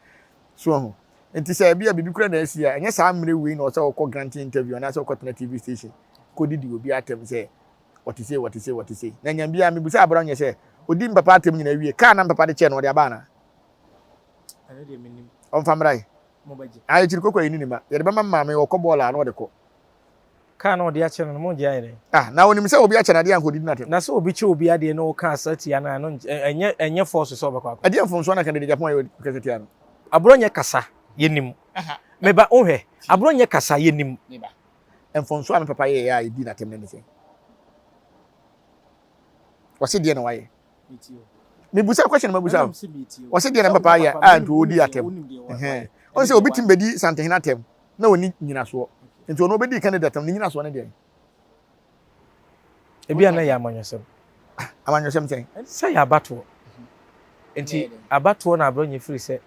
so ho nti sɛ ebi a biribi kura na asi a ɛnyɛ saa mmerɛ wei na ɔsɛ ɔkɔ granting interview anaasɛ ɔkɔ tena TV station kɔdidi obi atɛm sɛ wɔte sei wɔte sei wɔte sei na nyam biara mebusa abora nyɛ sɛ odi mpapa atɛm nyinaa wie kaa na mpapa de kyɛɛ no ɔde aba anaa ɔmfa mmra yi akyiri koko yi ne ne ma yɛde bɛma maame ɔkɔ bɔɔl a na ɔde kɔ. Kaa na ɔde akyɛ no no mo gye ayɛ dɛn. Ah na onim sɛ obi akyɛ no adeɛ anka odidi no atɛm. Na sɛ obi kyɛ obi adeɛ na ɔka asa tia no a ɛno ɛnyɛ ɛnyɛ force sɛ ɔbɛkɔ akɔ. Ɛdeɛn mfomsoɔ na Kennedy Agyapong ayɛ ɔkasa tia no? Aborɔ nyɛ kasa yɛnim. Me ba wohwɛ aborɔ nyɛ kasa yɛnim. Me ba mfomsoɔ a me papa yɛeɛ a yɛdii no atɛm no ne sɛn? Ɔse deɛ na wayɛ? Mebusa question na mabusa o. Ɔse deɛ na me papa ayɛ a nti ɔdi atɛm. Ɔn sɛ obi tumi bɛdi Santehene atɛm na ɔni nyinasoɔ. Nti ɔno ɔbɛdi Kennedy atɛm ne nyinasoɔ ne deɛn? Ebi a na yɛ amanyɔsɛm. Ah, amanyɔsɛm sɛn? Sɛ yɛ abatoɔ. Nti abatoɔ na abrɛ firi sɛ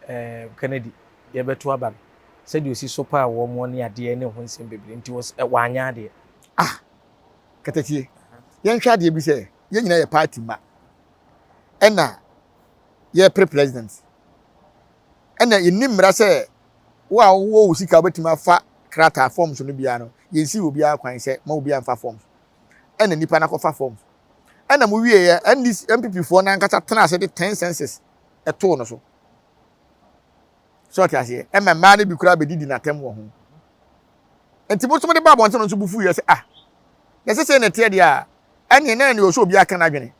eh, Kennedy yɛbɛto aba no. Sɛdeɛ ɔsi so paa wɔn ne adeɛ ne ho nsɛm bebree nti wanyɛ adeɛ. Ah, katakyie, yɛnhwɛ adeɛ bi sɛ yɛn nyinaa yɛ party ma ɛna yɛpere president ɛna yɛnni mmara sɛ wo a wowɔ wo sika wobɛtumi afa krataa forms no biara no yɛnsi obiara kwan sɛ ma obiara mfa forms ɛna nipa no akɔfa forms ɛna mo wieɛ NDC NPP foɔ no ankasa tena ase de 10 census ɛtoo no so sɛ ɔte aseɛ ɛma mmaa no bi koraa bɛdidi n'atɛm wɔ ho nti mo nso mode ba abɔnten no nso bu fuiɛ sɛ ah na ɛsɛ sɛ na ɛteɛ deɛ a ɛneɛ na ɛne ɔsɛ obi aka n'adwene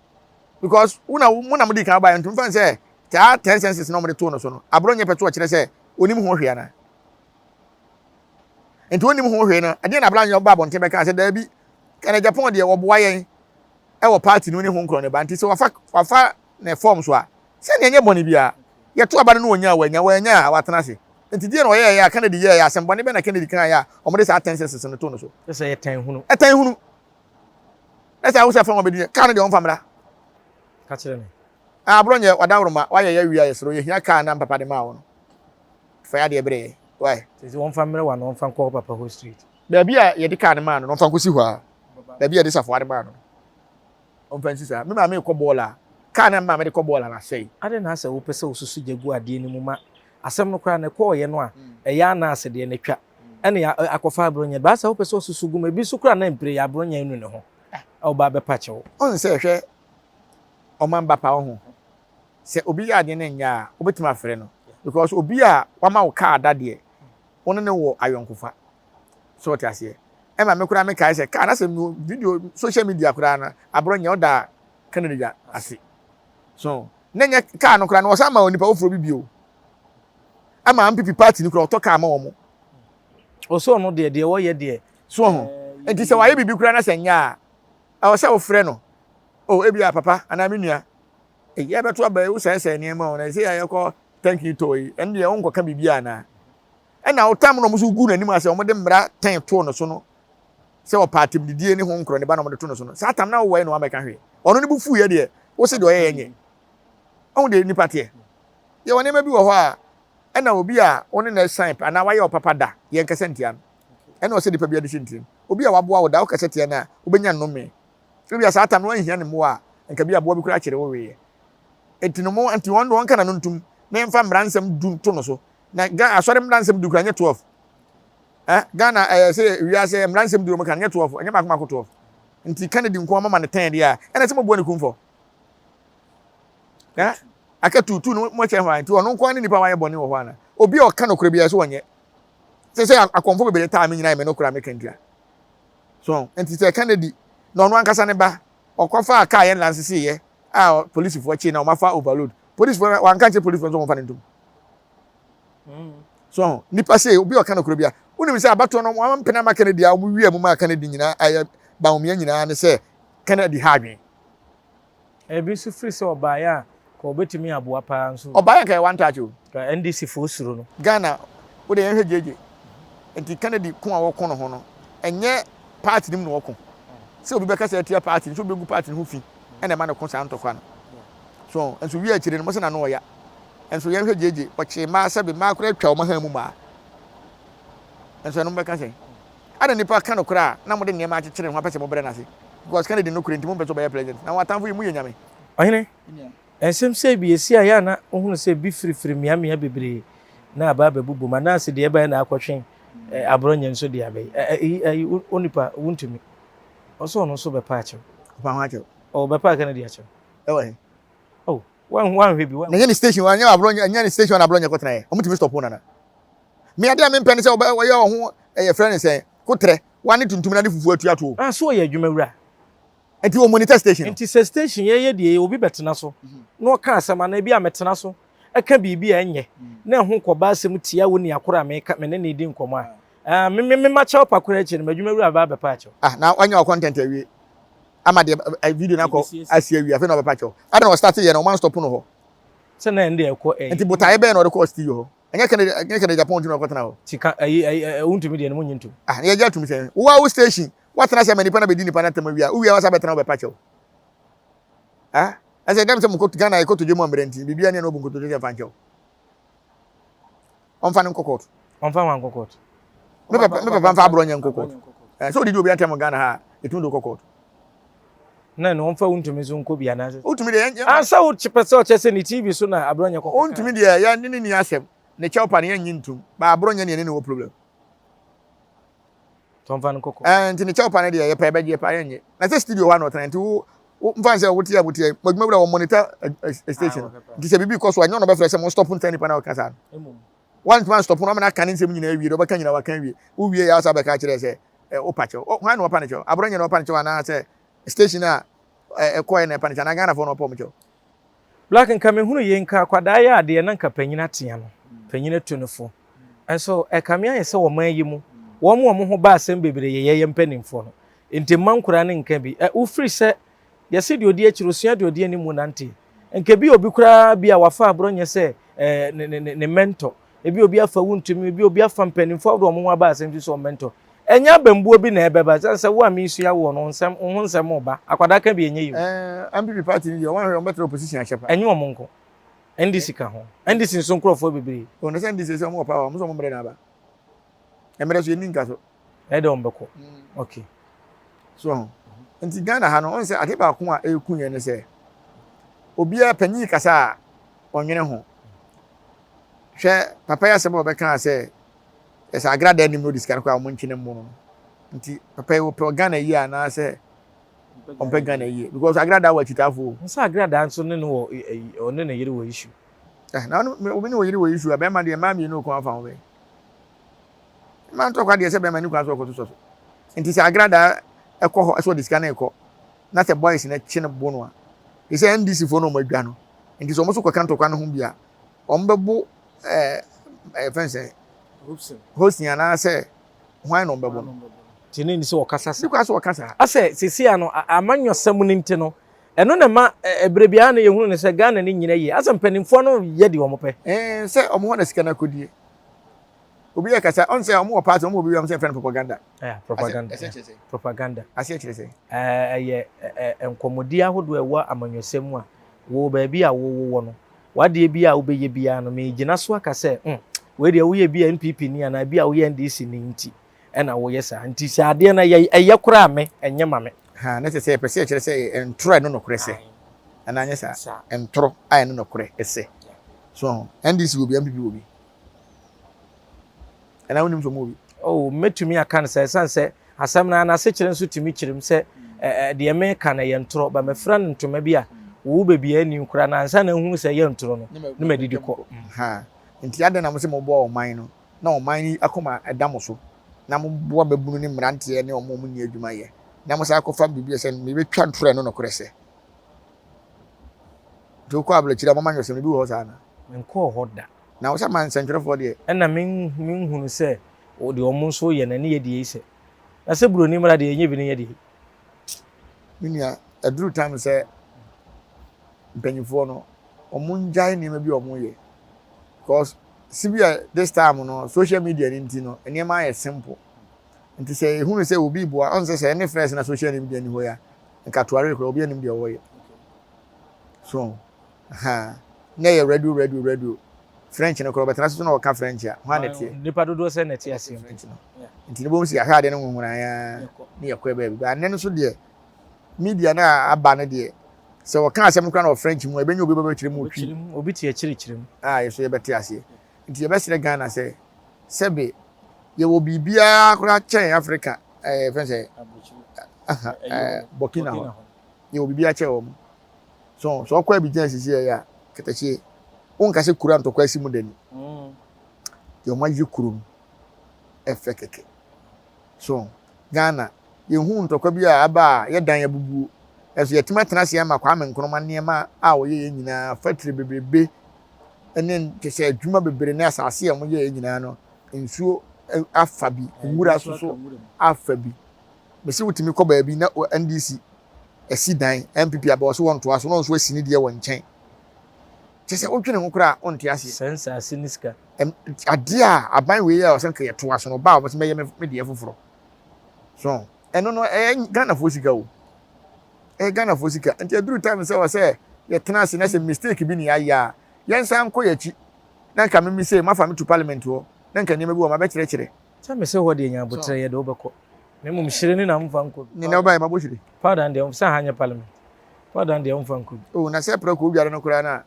because wo na mo na mo di kan baeɛ nti mfa sɛ saa ten senses na wɔde too no so no aborɔ nyɛ pɛ so ɔkyerɛ sɛ onim ho hwee anaa nti onim ho hwee no ɛdeɛ na abira nyɛ ɔba abɔnten bɛka sɛ daabi ɛna Japan deɛ wɔboa yɛn ɛwɔ party no ne ho nkorɔ ne ba nti sɛ wafa wafa ne form so a sɛdeɛ ɛnyɛ bɔne biara yɛto aba no na wɔnya a wɔanya wɔanya a watena ase nti deɛ na ɔyɛɛyɛ a Kennedy yɛɛyɛ asɛm bɔne bɛ na Kennedy kan yɛ a wɔde saa ten senses no to no so sɛ ɛtan hunu ɛtan hunu ɛsɛ awo sɛ fɛn wɔn bɛdi kaa no deɛ wɔmfa mmra ka kyerɛ me aborɔ nyɛ wadaworo wayɛ yɛ wia yɛsoro yɛhia kaa na mpapa de maa wo no fa yɛ adeɛ berɛ yɛ why sɛ wɔmfa mmerɛ wa no wɔmfa nkɔ papa hɔ street baabi a yɛde kaa no maa no no wɔmfa nkɔsi hɔ a baabi a yɛde safoa de maa no ɔmfa nsi saa me maame kɔ bɔɔl a kaa na maame de kɔ bɔɔl a nasɛe ade na asɛ wopɛ sɛ wosusu gya gu adeɛ no mu ma asɛm no koraa na ɛkɔɔyɛ no a ɛyɛ ana ase deɛ no atwa ɛne akɔfa aborɔnyɛ baasa wopɛ sɛ ɔsusu gu mu ebi nso koraa na mpire yɛ aborɔnyɛ nu ne ho a ɔba bɛpa kyɛw ɔn sɛ hwɛ ɔman ba pa wo ho sɛ obi yɛ adeɛ no nyɛ a wobɛtumi afrɛ no because obi a wama wo kaa da deɛ wo ne ne wɔ ayɔnkofa so ɔte aseɛ ɛma me koraa mekae sɛ kaa na sɛ video social media koraa no aborɔnyɛ ɔda Kennedy ase so na nyɛ kaa no koraa no wɔsan ma onipa foforɔ bi bio ama NPP party no koraa ɔtɔ kaa ma wɔn. Ɔsɛ ɔno deɛ deɛ wɔyɛ deɛ. So ho nti sɛ wayɛ biribi koraa na sɛ nyɛ a ɛwɔ sɛ wofrɛ no o ebi a papa anaa me nua eyi ɛbɛto aba yi wosɛesɛe nneɛma o na ɛsɛ yɛ yɛkɔ thank you tour yi ɛno deɛ wonkɔka biribi anaa ɛna wotam na wɔn nso gu n'anim ase wɔn de mmara tɛn too no so no sɛ ɔpa atɛmdidie ne ho nkorɔ ne ba na wɔde to no so no saa tam na wowɔ yɛ na wamɛka hwee ɔno ne bo fu yɛ deɛ wose deɛ ɔyɛ yɛ nyɛ ɔho deɛ nipa teɛ yɛwɔ nneɛma bi wɔ hɔ a ɛna obi a wo ne no san pɛ anaa wayɛ ɔpapa da yɛn kasa ntia no ɛna ɔsɛ nipa bi ade hyɛ ntirim obi a waboa wo da wokasa tia no a wobɛnya nnome ebi a saa tam no wanhia ne mmoa a nka bi aboa bi koraa kyerɛ wo weeɛ nti no mo nti wɔn de wɔn ka na no ntum na yɛmfa mmara nsɛm du nto no so na Ghana asɔre mmara nsɛm du koraa nyɛ 12 eh Ghana ɛyɛ sɛ wiase mmara nsɛm du wɔn ka nyɛ 12 ɛnyɛ baako baako 12 nti Kennedy nko ama ma ne tɛn deɛ a ɛna sɛ mo bua ne kumfɔ eh aka tuutu no mo kyerɛ hɔ a nti ɔno nko ne nipa wayɛ bɔne wɔ hɔ ana obi a ɔka nokorɛ biara so wɔnyɛ sɛ sɛ akɔmfo bebree taa me nyinaa yɛ me nokorɛ a meka ntia so nti sɛ Kennedy na ɔno ankasa ne ba ɔkɔfa kaa yɛn lansese yɛ a polisifoɔ kye na ɔmafa overload polisifoɔ wanka nkyerɛ polisifoɔ nso wɔmfa ne ntom so nipa sɛ obi a ɔka nokorɛ biara wonim sɛ abatoɔ no wɔn mpene ama Kennedy a wɔn wia mu ma Kennedy nyinaa ayɛ Bawumia nyinaa ne sɛ Kennedy ha adwene. Ebi nso firi sɛ ɔbaeɛ a. Ka ɔbɛtumi aboa paa nso. Ɔbaeɛ nka yɛ one touch o. Ka NDC foɔ suro no. Ghana wo deɛ yɛnhwɛ gyegye. Nti Kennedy ko a wɔko no ho no ɛnyɛ party no mu na ɔko. Sɛ obi bɛkasa atia party no, sɛ obi bɛgu party no ho fi ɛna ɛma no ko saa ntɔkwa no. So nso wie akyire no mo sɛ n'ano ɔya. Nso yɛnhwɛ gyegye ɔkyee mmaa sɛbe mmaa koraa atwa wɔn han mu mmaa. Nso ɛno mobɛka sɛn? Adɛn nipa ka nokorɛ a na mode nneɛma akyekyere ne ho apɛ sɛ mobrɛ no ase? Because Kennedy nokorɛ nti mompɛ sɛ ɔbɛyɛ president. Na wɔn atamfo yi moyɛ nyame. Ɔhene, nsɛm sei bi esi a ɛyɛ a na wohunu sɛ bi firifiri mmeammea bebree na aba abɛbobom anaase deɛ ɛbaeɛ na akɔtwe aborɔnyɛ nso de aba yi. Ɛyi ɛyi onipa wontumi. Ɔsɛ ɔno nso bɛpa akyɛw. Ɔpa ho akyɛw. Ɔ bɛpa Kennedy akyɛw. Ɛwɔ he? Oh, wanhwɛ bi. Na ɛnyɛ ne station anyɛ aborɔnyɛ ɛnyɛ ne station na aborɔnyɛ kɔtenaeɛ. Wɔn tumi stop nana. Me adeɛ a mempɛ ne sɛ ɔbɛ ɔyɛ ɔho ɛyɛ frɛ ne sɛn kotrɛ wa ne tuntum na ne fufuo atua to. Ah so ɔyɛ adwuma wura. Nti wɔ monitor station no. Nti sɛ station yɛyɛ deɛ obi bɛtena so na ɔka asɛm anaa ebi a mɛtena so ɛka biribi a ɛnyɛ na ɛho kɔba asɛm tia wo nua koro a meka me ne no redi nkɔmmɔ a ah me me mema kyɛw pa koraa akyi no m'adwuma wura bɛba abɛpa akyɛw. Ah na wanya wo content awie ama deɛ video no akɔ asi awie afei na ɔbɛpa kyɛw. Adɛn na ɔstarte yɛ no ɔman stop no hɔ. Sɛ na ɛnde ɛkɔ ɛyi. Nti botaeɛ bɛn na ɔde kɔɔ studio hɔ? Ɛnyɛ Kennedy ɛnyɛ Kennedy Agyapong nti na ɔkɔtena hɔ. Sika ɛyi ɛyi ɛ wontumi deɛ no mo nye ntom. Ah na yɛgye atum sɛn? Wo a wo station woatena ase ama nipa no abɛdi nipa no atɛm awie a wowie a woasan abɛtena hɔ bɛpa kyɛw. Ah ɛsɛ dɛm sɛ mo Ghana yɛ kotodwe mu ammerɛ nti biribiara ni a na wabu nkotodwe sɛ mfa nkyɛw. Ɔmfa no nkɔ court. Ɔmfa hwan nkɔ court? Me papa me papa mfa aborɔ nyɛ nkɔ court. Eh, sɛ odidi obi atɛm Ghana ha a ɛtumi de wokɔ court. Na ɛno ɔmfa wontumi nso nkɔ bi anaasɛ. Wotumi deɛ yɛn. Ah sɛ wo pɛ sɛ ɔkyɛ sɛ ne TV so na aborɔ nyɛ kɔkɔ. Wontumi deɛ yɛn ne ne ni asɛm ne kyɛw pa ne yɛn nyi ntum ba aborɔ nyɛ ne yɛne ne wɔ problem. Tɔnfa no kɔkɔ. Ɛɛ nti ne kyɛw pa ne deɛ yɛpɛ yɛbɛgye yɛpɛ yɛn nye na sɛ studio hɔ a na ɔtena nti wo wo mfa sɛ wote a wote a adwuma wura wɔ monitor station nti sɛ biribi kɔ so a nyɛ ɔno bɛfrɛ sɛ mo stop nsa nipa na ɔka saa no. Wantumi anstop no ama no aka ne nsɛm nyinaa awie deɛ ɔbɛka nyinaa waka awie wowie yɛ asa bɛka kyerɛ sɛ ɛ wopa kyɛw ɔ hwan na ɔpa ne kyɛw aborɔnyɛ na ɔpa ne kyɛw anaa sɛ station a ɛ ɛkɔɛ na ɛpa ne kyɛw anaa Ghanafoɔ na ɔpa wɔn kyɛw. Black nka me hunu yei nka akwadaa yɛ adeɛ na nka panyin atea no panyin atu no fo nso ɛkame ayɛ sɛ ɔman yi mu wɔn a wɔn ho ba asɛm bebree yɛ yɛyɛ mpanimfoɔ no nti mma nkoraa no nka bi ɛ wofiri sɛ Yɛse deɛ ɔdi akyire ɔsua deɛ ɔdi anim nante. Nka bi obi koraa bi a wafa aborɔ nyɛ sɛ eh, ne, ne, ne, ne mentor. Ebi obi afa wuntumi, ebi obi afa mpanimfoɔ ahodoɔ wɔn ho aba asɛm fi sɛ mentor. Ɛnyɛ abambuo bi na ɛbɛba, ɛsiane sɛ wo a mesua woɔ no, nsɛm, wo ho nsɛm reba. Akwadaa ka bi ɛnyɛ yie o. Eh, NPP party ni deɛ wɔn ahwɛ wɔn bɛtena opposition ahyɛ paa. Ɛnyɛ wɔn nko. NDC ka ho. NDC nso nkurɔfoɔ bebree. Oh, na sɛ NDC sɛ wɔn wɔ power, wɔn sɛ wɔn mmerɛ na aba. Mmerɛ so yɛnni nka so. Ɛyɛ dɛ wɔn bɛkɔ. Okay. So ho. Nti Ghana ha no, ɔn sɛ ade baako a ɛreku yɛn ne sɛ, obiara panyin kasa a ɔnwene ho. Hwɛ papa yi asɛm a ɔbɛkaa sɛ ɛsɛ agrada anim na ɔde sika no kɔ a wɔn ntwe ne mmo no. Nti papa yi wɔpɛ Ghana yie anaasɛ ɔmpɛ Ghana yie because agrada wɔ akyitaafo o. Nsa agrada nso ne no wɔ ɔne ne yere wɔ issue. Eh, na ɔne obi ne ɔyere wɔ issue a bɛrima deɛ mmaa mmienu ko afa ho bɛn. Mmaa ntɔkwa deɛ sɛ bɛrima ne kwan so ɔkɔto sɔ so. Nti sɛ agradaa ɛkɔ hɔ ɛsɛ ɔde sika no rekɔ na sɛ boys no kye no bo no a te sɛ NDC foɔ no wɔn adwa no nti sɛ wɔn nso kɔka ntɔkwa no ho bi a wɔn bɛbo ɛɛ ɛɛ fɛn sɛ Hosin anaasɛ hwan na wɔn bɛbo no. Nti ne ni sɛ ɔkasa saa. Ne kwan so ɔka saa. Asɛ sisi ano amanyɔsɛm no nti no ɛno na ɛma ɛberɛ biara na yɛhunu no sɛ Ghana no nyina yie asɛ mpanimfoɔ no yɛ deɛ wɔn pɛ. Ɛɛ sɛ wɔn hɔ na sika no akɔdie. Obi yɛ kasa ɔn sɛ ɔmo wɔ party ɔmo wɔ biribi a ɔmo sɛ yɛfrɛ no propaganda. Yeah, propaganda. Ase kyerɛ sɛ. Propaganda. Aseɛ kyerɛ sɛ. Ɛyɛ nkɔmmɔdi ahodoɔ a ɛwɔ amanyɔsɛm mu a wo baabi a wowɔ no w'adeɛ bi a wobɛyɛ biara no megyina so aka sɛ mm, wei deɛ woyɛ bi a NPP ni anaa bi a woyɛ NDC ni nti ɛna woyɛ saa nti sɛ adeɛ no ɛyɛ ɛyɛ koraa me ɛnyɛ ma me. Ha na kyerɛ sɛ yɛpɛ sɛ yɛkyerɛ sɛ ntorɔ a ɛno nokorɛ sɛ anaa nyɛ saa ntorɔ a ɛno nokorɛ sɛ so NDC wɔ bi NPP wɔ bi. Ɛna wonim sɛ ɔmo wɔ bi. Oh, mɛtumi aka no sɛ ɛsiane sɛ asɛm no n'asekyerɛ nso tumi kyerɛ mu sɛ deɛ meka no ɛyɛ ntorɔ, ba mafira no ntoma bi a wo baabi a ɛnni koraa na ansa na ahunu sɛ ɛyɛ ntorɔ no, na madidi kɔ. Ha, nti adɛn na mo sɛ moboa ɔman no, na ɔman yi akoma da mo so, na moboa mmabunu ne mmeranteɛ ne wɔn a wɔnni adwuma yɛ, na mo san akɔfa biribi a sɛ mebɛtwa ntorɔ ɛno nokorɛ sɛ. Nti wokɔ abrɛkyiri a moma nyɔsɛm no bi wɔ hɔ saa na? Menkɔɔ hɔ da. Na wo sɛ ma nsɛntwerɛfoɔ deɛ. Ɛna menhunu sɛ deɛ wɔn nso yɛ no ɛne yɛ deɛ yi sɛ. Na sɛ buroni mmara deɛ ɛnyɛ bi ne yɛ deɛ yi. Me nua, ɛduru time sɛ mpanyinfoɔ no, Wɔn ngyae nneɛma bi a wɔn yɛ because sibi a this time no social media ni nti no nneɛma ayɛ simple nti sɛ ehunu sɛ obi boa ɔn sɛ sɛ ɛne first na social media ni hɔ ya nka tuare koraa obi anim deɛ ɔwɔ yɛ so ha na yɛ radio radio radio French no koraa ɔbɛtena so na ɔka French a hwan na ɛteɛ nipa dodoɔ sɛ na ɛte aseɛ French no nti ne bom si ahwɛ adeɛ no nwonwona ya ne yɛkɔ baabi ba ne no so deɛ Media no a aba no deɛ, sɛ wɔka asɛm no koraa na wɔ French mu a, ɛbɛnya obi bɛbɛkyerɛ mu wɔ Twi. Obi te akyiri kyerɛ mu. A yɛ so yɛbɛte aseɛ. Nti yɛbɛsrɛ Ghana sɛ, sɛbe yɛwɔ biribiara koraa kyɛn Africa, ɛɛ fɛn sɛ, ɛɛ Burkina hɔ. Yɛwɔ biribiara kyɛn wɔn. So, sɛ ɔkɔ Abidjan sisi ɛyɛ a, katakyie, wonka sɛ kuro a ntɔkwa asi mu da ni. Deɛ wɔn ayɛ kuro no, ɛfɛ kɛkɛ. So, Ghana, yɛnhuu ntɔkwa bi a aba a yɛ dan abubuo. Nanso yɛatumi atena ase ama Kwame Nkrumah nneɛma a ɔyɛeɛ nyinaa, factory bebrebe ne kyerɛ sɛ adwuma bebree ne asase a wɔyɛeɛ nyinaa no, nsuo afa bi, nwura nso so afa bi. Mese wotumi kɔ baabi na NDC asi dan, NPP aba ɔso wɔntoa so na ɔno nso asi ne deɛ wɔ nkyɛn. Kyerɛ sɛ wodwene ho koraa a wonte aseɛ. Sɛ nsase ne sika. Adeɛ a aban wei a ɔsɛ nka yɛtoa so no, ɔba a ɔbɛsɛ mɛyɛ me deɛ foforɔ. So ɛno no ɛyɛ Ghanafoɔ sika o. Ɛyɛ Ghanafoɔ sika. Nti aduru time sɛ wɔ sɛ yɛtena ase na sɛ mistake bi ne yɛayɛ a, yɛnsan nkɔ yɛn akyi. Na nka meme sei, mafa me to parliament hɔ, na nka nneɛma bi wɔ mabɛkyerɛkyerɛ. Sɛ mese hɔ deɛ nya aboterɛ yɛ de wobɛkɔ. Na mmom hyire ne na mfa nkɔ bi. Ne na wobaeɛ mabɔ hyire. Powder no deɛ sɛ ha nyɛ parliament. Powder no deɛ womfa nkɔ bi. Oh na sɛ prɛko wodware no koraa no a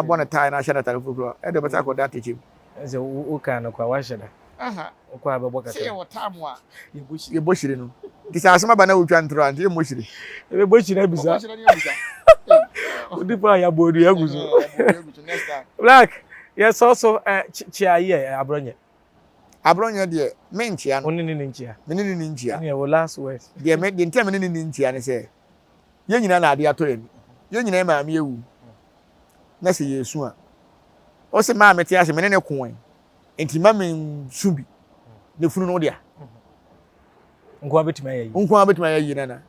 Abɔ ne tae na ahyɛ n'atade foforɔ a, ɛde ɔbɛsan akɔda atɛkyɛ mu. Ɛsɛ wo kan no kwa wahyɛ da. Aha. Wokɔ a bɛbɔ kakra. Sɛ yɛwɔ tam a yɛbɔ hyire no. Nti sɛ asɛm aba na wotwa ntorɔ a, nti yɛmmɔ hyire. Yɛbɛbɔ hyire abisa. Wɔbɔ hyire ne abisa. Wodi pa a yɛabɔ odua agu so. Black, yɛsɔ so kyia yɛ aborɔnyɛ. Aborɔnyɛ deɛ, menkyia no. Wo ne ne nkyia. Me ne ne nkyia. Ɛne wo last words. Deɛ me deɛ nti a me ne ne nkyia ne sɛ, yɛn nyinaa na adeɛ atɔ yɛn ani. Yɛn nyinaa maame awu. Na sɛ yɛresu a, ɔsɛ maa mete ase me ne ne ko ɛ. Nti ma me nsu bi. Ne funu no dea. Nkoa bɛtumi ayɛ yi. Nkoa bɛtumi ayɛ yi nana.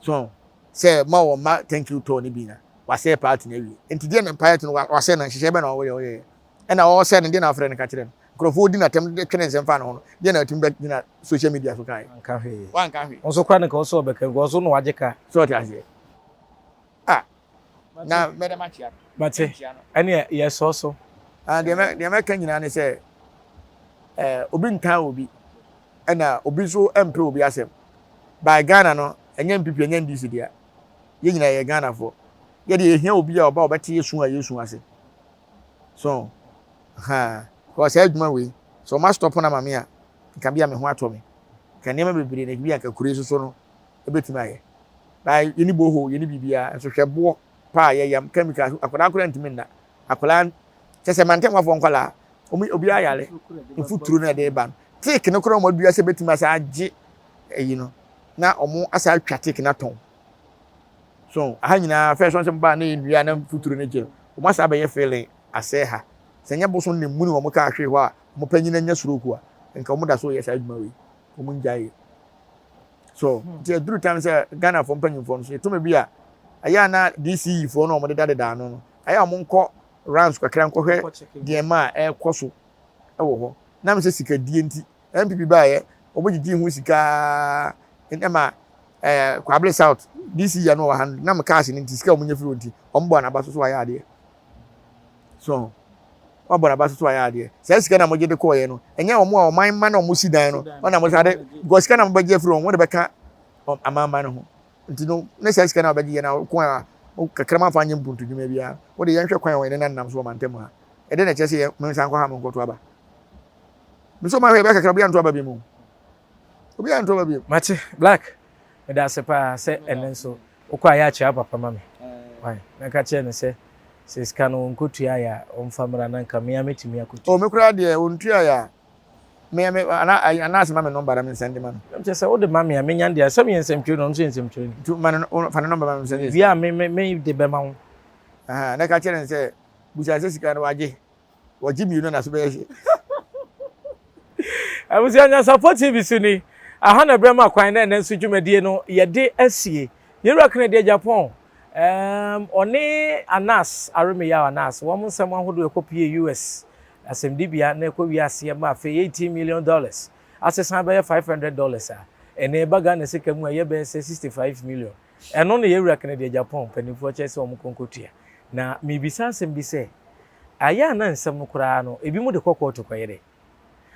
So sɛ ma wɔn ma thank you tɔɔ ne bi na wasɛ party na awie. Nti deɛ na mpaeɛ to no wasɛ na nhyehyɛ bɛ na ɔyɛ ɔyɛ. Ɛna ɔsɛ no deɛ na afrɛ no ka kyerɛ no. Nkurɔfoɔ di n'atɛm de twene nsɛm fa ne ho no, deɛ na atumi bɛgyina social media so kaeɛ? Wanka hwee. Wanka hwee. Nso koraa no nka ɔsɛ ɔbɛka because ɔno na wagye ka. So ɔte aseɛ? Ah, na mɛdɛ makyea no. Mate, ɛneɛ yɛsɔɔ so. Ah, deɛ mɛ deɛ mɛka nyinaa ne sɛ, eh, obi ntan obi, ɛna obi nso mpɛ obi asɛm. By Ghana no, ɛnyɛ NPP, ɛnyɛ NDC dea. Yɛn nyinaa yɛyɛ Ghanafoɔ. Yɛde yɛhia obi a ɔba ɔbɛte yɛ su a yɛsu ase. So haa because saa adwuma wei sɛ ɔma stop no ama me a nka bi a me ho atɔ me nka nneɛma bebree na bi a nka kure soso no ebetumi ayɛ na yɛni boho yɛni biribiara nso hwɛ boɔ paa yɛyam chemical akwadaa koraa ntumi nna akwadaa kyɛ sɛ mantam afoɔ nkwadaa wɔn obiara yare mfuturo na ɛde ba no teek no koraa wɔn adua sɛ betumi asa agye ɛyi no na wɔn asa atwa teek no atɔn So aha nyinaa first wɔn sɛ baa na yɛ nnua na mfuturo no gye no wɔn asa abɛyɛ feeling asɛe ha sɛ nyɛ bosom ne muni wɔn kaa hwee hɔ a wɔn panyin anya stroke a nka wɔn da so yɛ saa adwuma wei wɔn ngyae yɛ so nti aduru time sɛ Ghana fo mpanyinfoɔ no so yɛtumi bi a ɛyɛ ana DCE foɔ no wɔn deda deda ano no ɛyɛ a wɔn nkɔ rounds kakra nkɔhwɛ deɛ ma a ɛrekɔ so ɛwɔ hɔ nam sɛ sikadie nti NPP baeɛ, wɔn gyegyee ho sika ɛma ɛɛ Kwabere South DC yɛ no wɔ ha no nam cars no nti sika wɔn nya firi wɔn nti wɔn bɔ n'aba so so ayɛ adeɛ so wɔn abɔ n'aba so so ayɛ adeɛ saa sika na wɔgye de kɔɔyɛ no ɛnyɛ wɔn a wɔn mma na wɔn si dan no wɔn na wɔn sa de because sika na wɔn bɛgye afiri wɔn wɔn de bɛka amamma no ho nti no ne saa sika na wɔbɛgye yɛ na ko a kakrama fa nyɛ mpuntu dwuma biara wɔde yɛn hwɛ kwan a wɔn nenam nam so wɔ mantam ha ɛde na ɛkyɛ sɛ yɛ mmensa nkɔ ha mo nkɔto aba. Nso ma hwɛ bɛ kakra obi anto aba bi mu. Obi anto aba bi. Mate Black, meda ase paa sɛ ɛnɛ nso wokɔ a yɛ akyea papa ma me. Why? Na ka kyerɛ no sɛ sɛ sika no ɔnkɔtua yɛ a ɔmfa mmra na nka me a mɛtumi akɔtua. Oh me koraa deɛ ɔntua yɛ a me me ana anaasɛ ma me nɔmba na me nsɛnde ma no. Kyerɛ sɛ wode ma me a menya no deɛ sɛ meyɛ nsɛmtwerɛni ɔno nso yɛ nsɛmtwerɛni. Nti ma no fa ne nɔmba ma me nsɛnde. Wie a me me me de bɛma wo. Aha na ka kyerɛ no sɛ busa sɛ sika no wagye. Wɔgye mmienu na so bɛyɛ hye. Abusua Nyansapɔ TV so ni. Aha na ɛbrɛ ma kwan na ɛnɛ nso dwumadie no yɛde asie. Yɛwura Kennedy Agyapong. Ɛɛm, ɔne Anas Aremeyaw Anas, wɔn nsɛm ahodoɔ ɛkɔpue US asɛmdibea na ɛkɔwie aseɛ ma afei $18 million asesa bɛyɛ $500 a, ɛnɛ ɛba Ghana sika mu a ɛyɛ bɛyɛ sɛ 65 million. Ɛno na yɛn wura Kennedy Agyapong mpanimfoɔ kyerɛ sɛ wɔn nkɔ nkɔtua. Na mebisa asɛm bi sɛ, ayɛ a na nsɛm no koraa no, ebinom de kɔ kɔɔto kɔyɛ dɛ?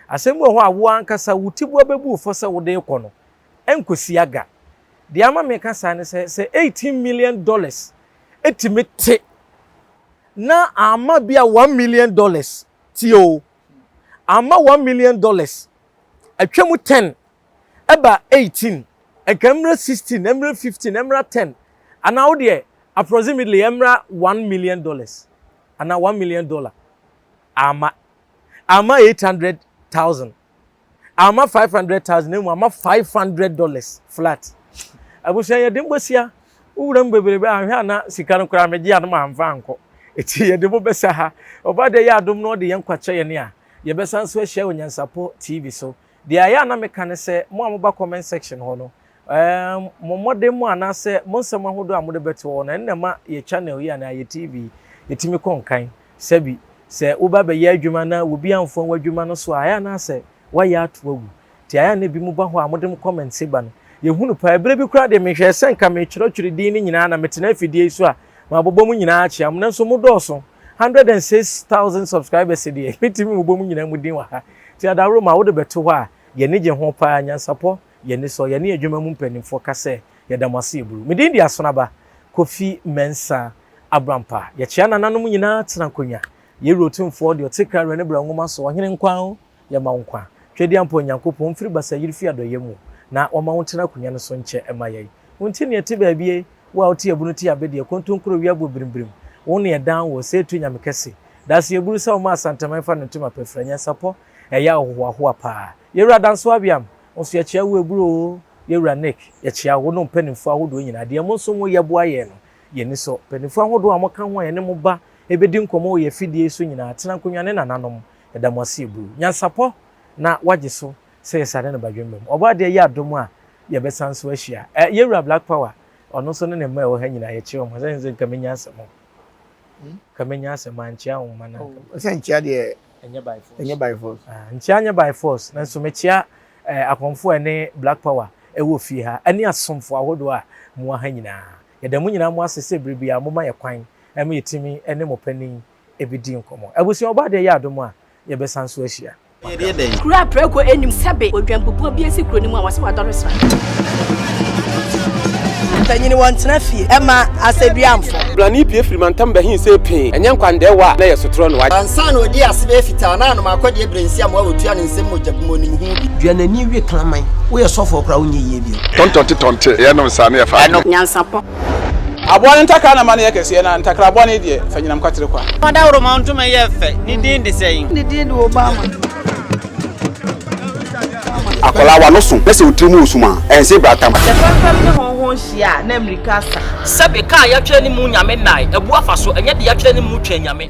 Asɛm bi wɔ hɔ a wo ankasa wo tiboa bɛbu wo fɔ sɛ wode rekɔ no, ɛnkɔsi aga. Deɛ ama meka saa ne sɛ, sɛ $18 million tumi te na ama bi a $1 million tie o, ama $1 million atwa mu 10 ɛba 18, nka mmra 16, mmra 15, mmra 10, anaa wo deɛ approximately mmra $1 million anaa $1 million ama 800,000, ama 500,000, emu ama $500 flat. Abusua, yɛde mbɔsia wowura mu bebrebe ahwɛ ana sika no koraa megye anom amfa ankɔ. Eti yɛde mo bɛsa ha. Ɔba de yɛ adom na ɔde yɛn nkwakyɛ yɛn a yɛbɛsan so ahyia wɔ Nyansapɔ TV so. Deɛ ayɛ a na meka ne sɛ, mo a moba comment section hɔ no, mo mmɔden mu anaasɛ mo nsɛm ahodoɔ a mode bɛto hɔ no, ɛno na ɛma yɛ channel yi anaa yɛ TV yɛtumi kɔ nkan. Sɛbi sɛ woba bɛyɛ adwuma na obi amfa w'adwuma no so a, ayɛ anaasɛ wayɛ ato agu. Nti ayɛ na ebi mu ba hɔ a mode mo comments ba no, yɛhunu paa. Ebere bi koraa deɛ, mehwɛ sɛ nka metwerɛtwerɛ din no nyinaa na metena afidie yi so a mabobɔ mu nyinaa akyea mo, nanso mo dɔɔso. 106,000 subscribers deɛ, metumi mobɔ mu nyinaa mu din wɔ ha. Nti adaworo ma wode bɛto hɔ a, yɛni gye ho paa. Nyansapɔ yɛni sɔ yɛne adwuma mu mpanimfoɔ ka sɛ yɛda mo ase. Eburu medin di Asonaba Kofi Mensa Abrampa. Yɛkyea nananom nyinaa tena nkonnwa. Yɛwura Otumfoɔ deɛ ɔte kra werɛ ne brɛ nwoma so, ɔhene nkwa o, yɛma wo nkwa. Twɛdi ampa Onyankopɔn mfiri basa yiri fi adɔyɛ mu na wɔma wo ntena akonnwa no so nkyɛ ɛma yɛn. Wo nti ne ɛte baabi wo a wote abunu te abedeɛ kontonkuro wia bɔ birimbirim wo ne ɛdan wɔ sɛ etu Nyame kɛse daase eburu sɛ wɔma Asanteman fa ne ntoma pɛfra. Nyansapɔ ɛyɛ ahohoahoa paa. Yɛwura Danso Abiam nso, yɛkyea wo eburu o. Yɛwura Nick, yɛkyea wo no mpanimfoɔ ahodoɔ nyinaa. Deɛ mo nso mo yɛboa yɛn no, yɛni so. Mpanimfoɔ ahodoɔ a moka ho a yɛne mo ba ebɛdi nkɔmmɔ wɔ yɛ fidie so nyinaa, tena nkonnwa ne nananom, yɛda mo ase eburu. Nyansapɔ na wagye so sɛ yɛsane no badwemma mu. Ɔbaa deɛ yɛ adom a yɛbɛsan so ahyia. Yɛwura Black Power, ɔno nso ne ne mma a ɛwɔ ha nyinaa, yɛkyerɛ wɔn sɛ nka menya asɛm o, ka menya asɛm ankyea wɔn ma na sɛ nkyea deɛ ɛnyɛ by force. Ɛnyɛ by force. Ah, nkyea nyɛ by force, nanso mekyea akɔmfoɔ a ɛne Black Power ɛwɔ fie ha ɛne asomfo ahodoɔ a mo wɔ ha nyinaa. Yɛda mo nyinaa mo ase sɛ bere biara moma yɛ kwan ɛma yɛtumi ɛne mo panin ɛbɛdi nkɔmmɔ. Abusua, ɔbaa deɛ yɛ adom a yɛbɛsan so ahyia. Kuro a prɛko anim sɛbe odwanbubuo bi asi kuro no mu a wɔsɛ wadɔre sra. Mpanyini wɔntena fie ɛma asɛduamfo. Blani pie firi mantam bɛhin sɛ pii ɛnyɛ nkwandɛɛwa a na yɛ sotorɔ no wa. Ansa na odi ase bɛyɛ fitaa na anom akɔdeɛ berɛnsi amoa wɔtua ne nsɛm mogya bu mu onim ho bi. Dua n'ani wie kraman, woyɛ sɔfoɔ koraa, wonyɛ yie bio. Tɔntɔnte tɔnte yɛnom saa ne yɛfa. Ɛno nyansapɔ. Aboa no ntakra na ma no yɛ kɛseɛ, na ntakra bɔne deɛ, fa nyinam kwatere kwa. Ɔdawuroma ntoma yɛ fɛ, ne din de sɛn? Ne din de Obama. Akwadaa wa no so na sɛ otiri mu osum a, ɛnse bratam. Sɛ fɛmfɛm ne hɔnhɔn hyia a, na mmirika asa. Sɛbe kaa yɛatwerɛ ne mu Nyame nnae, abu afa so, ɛnyɛ de yɛatwerɛ ne mu twɛn Nyame.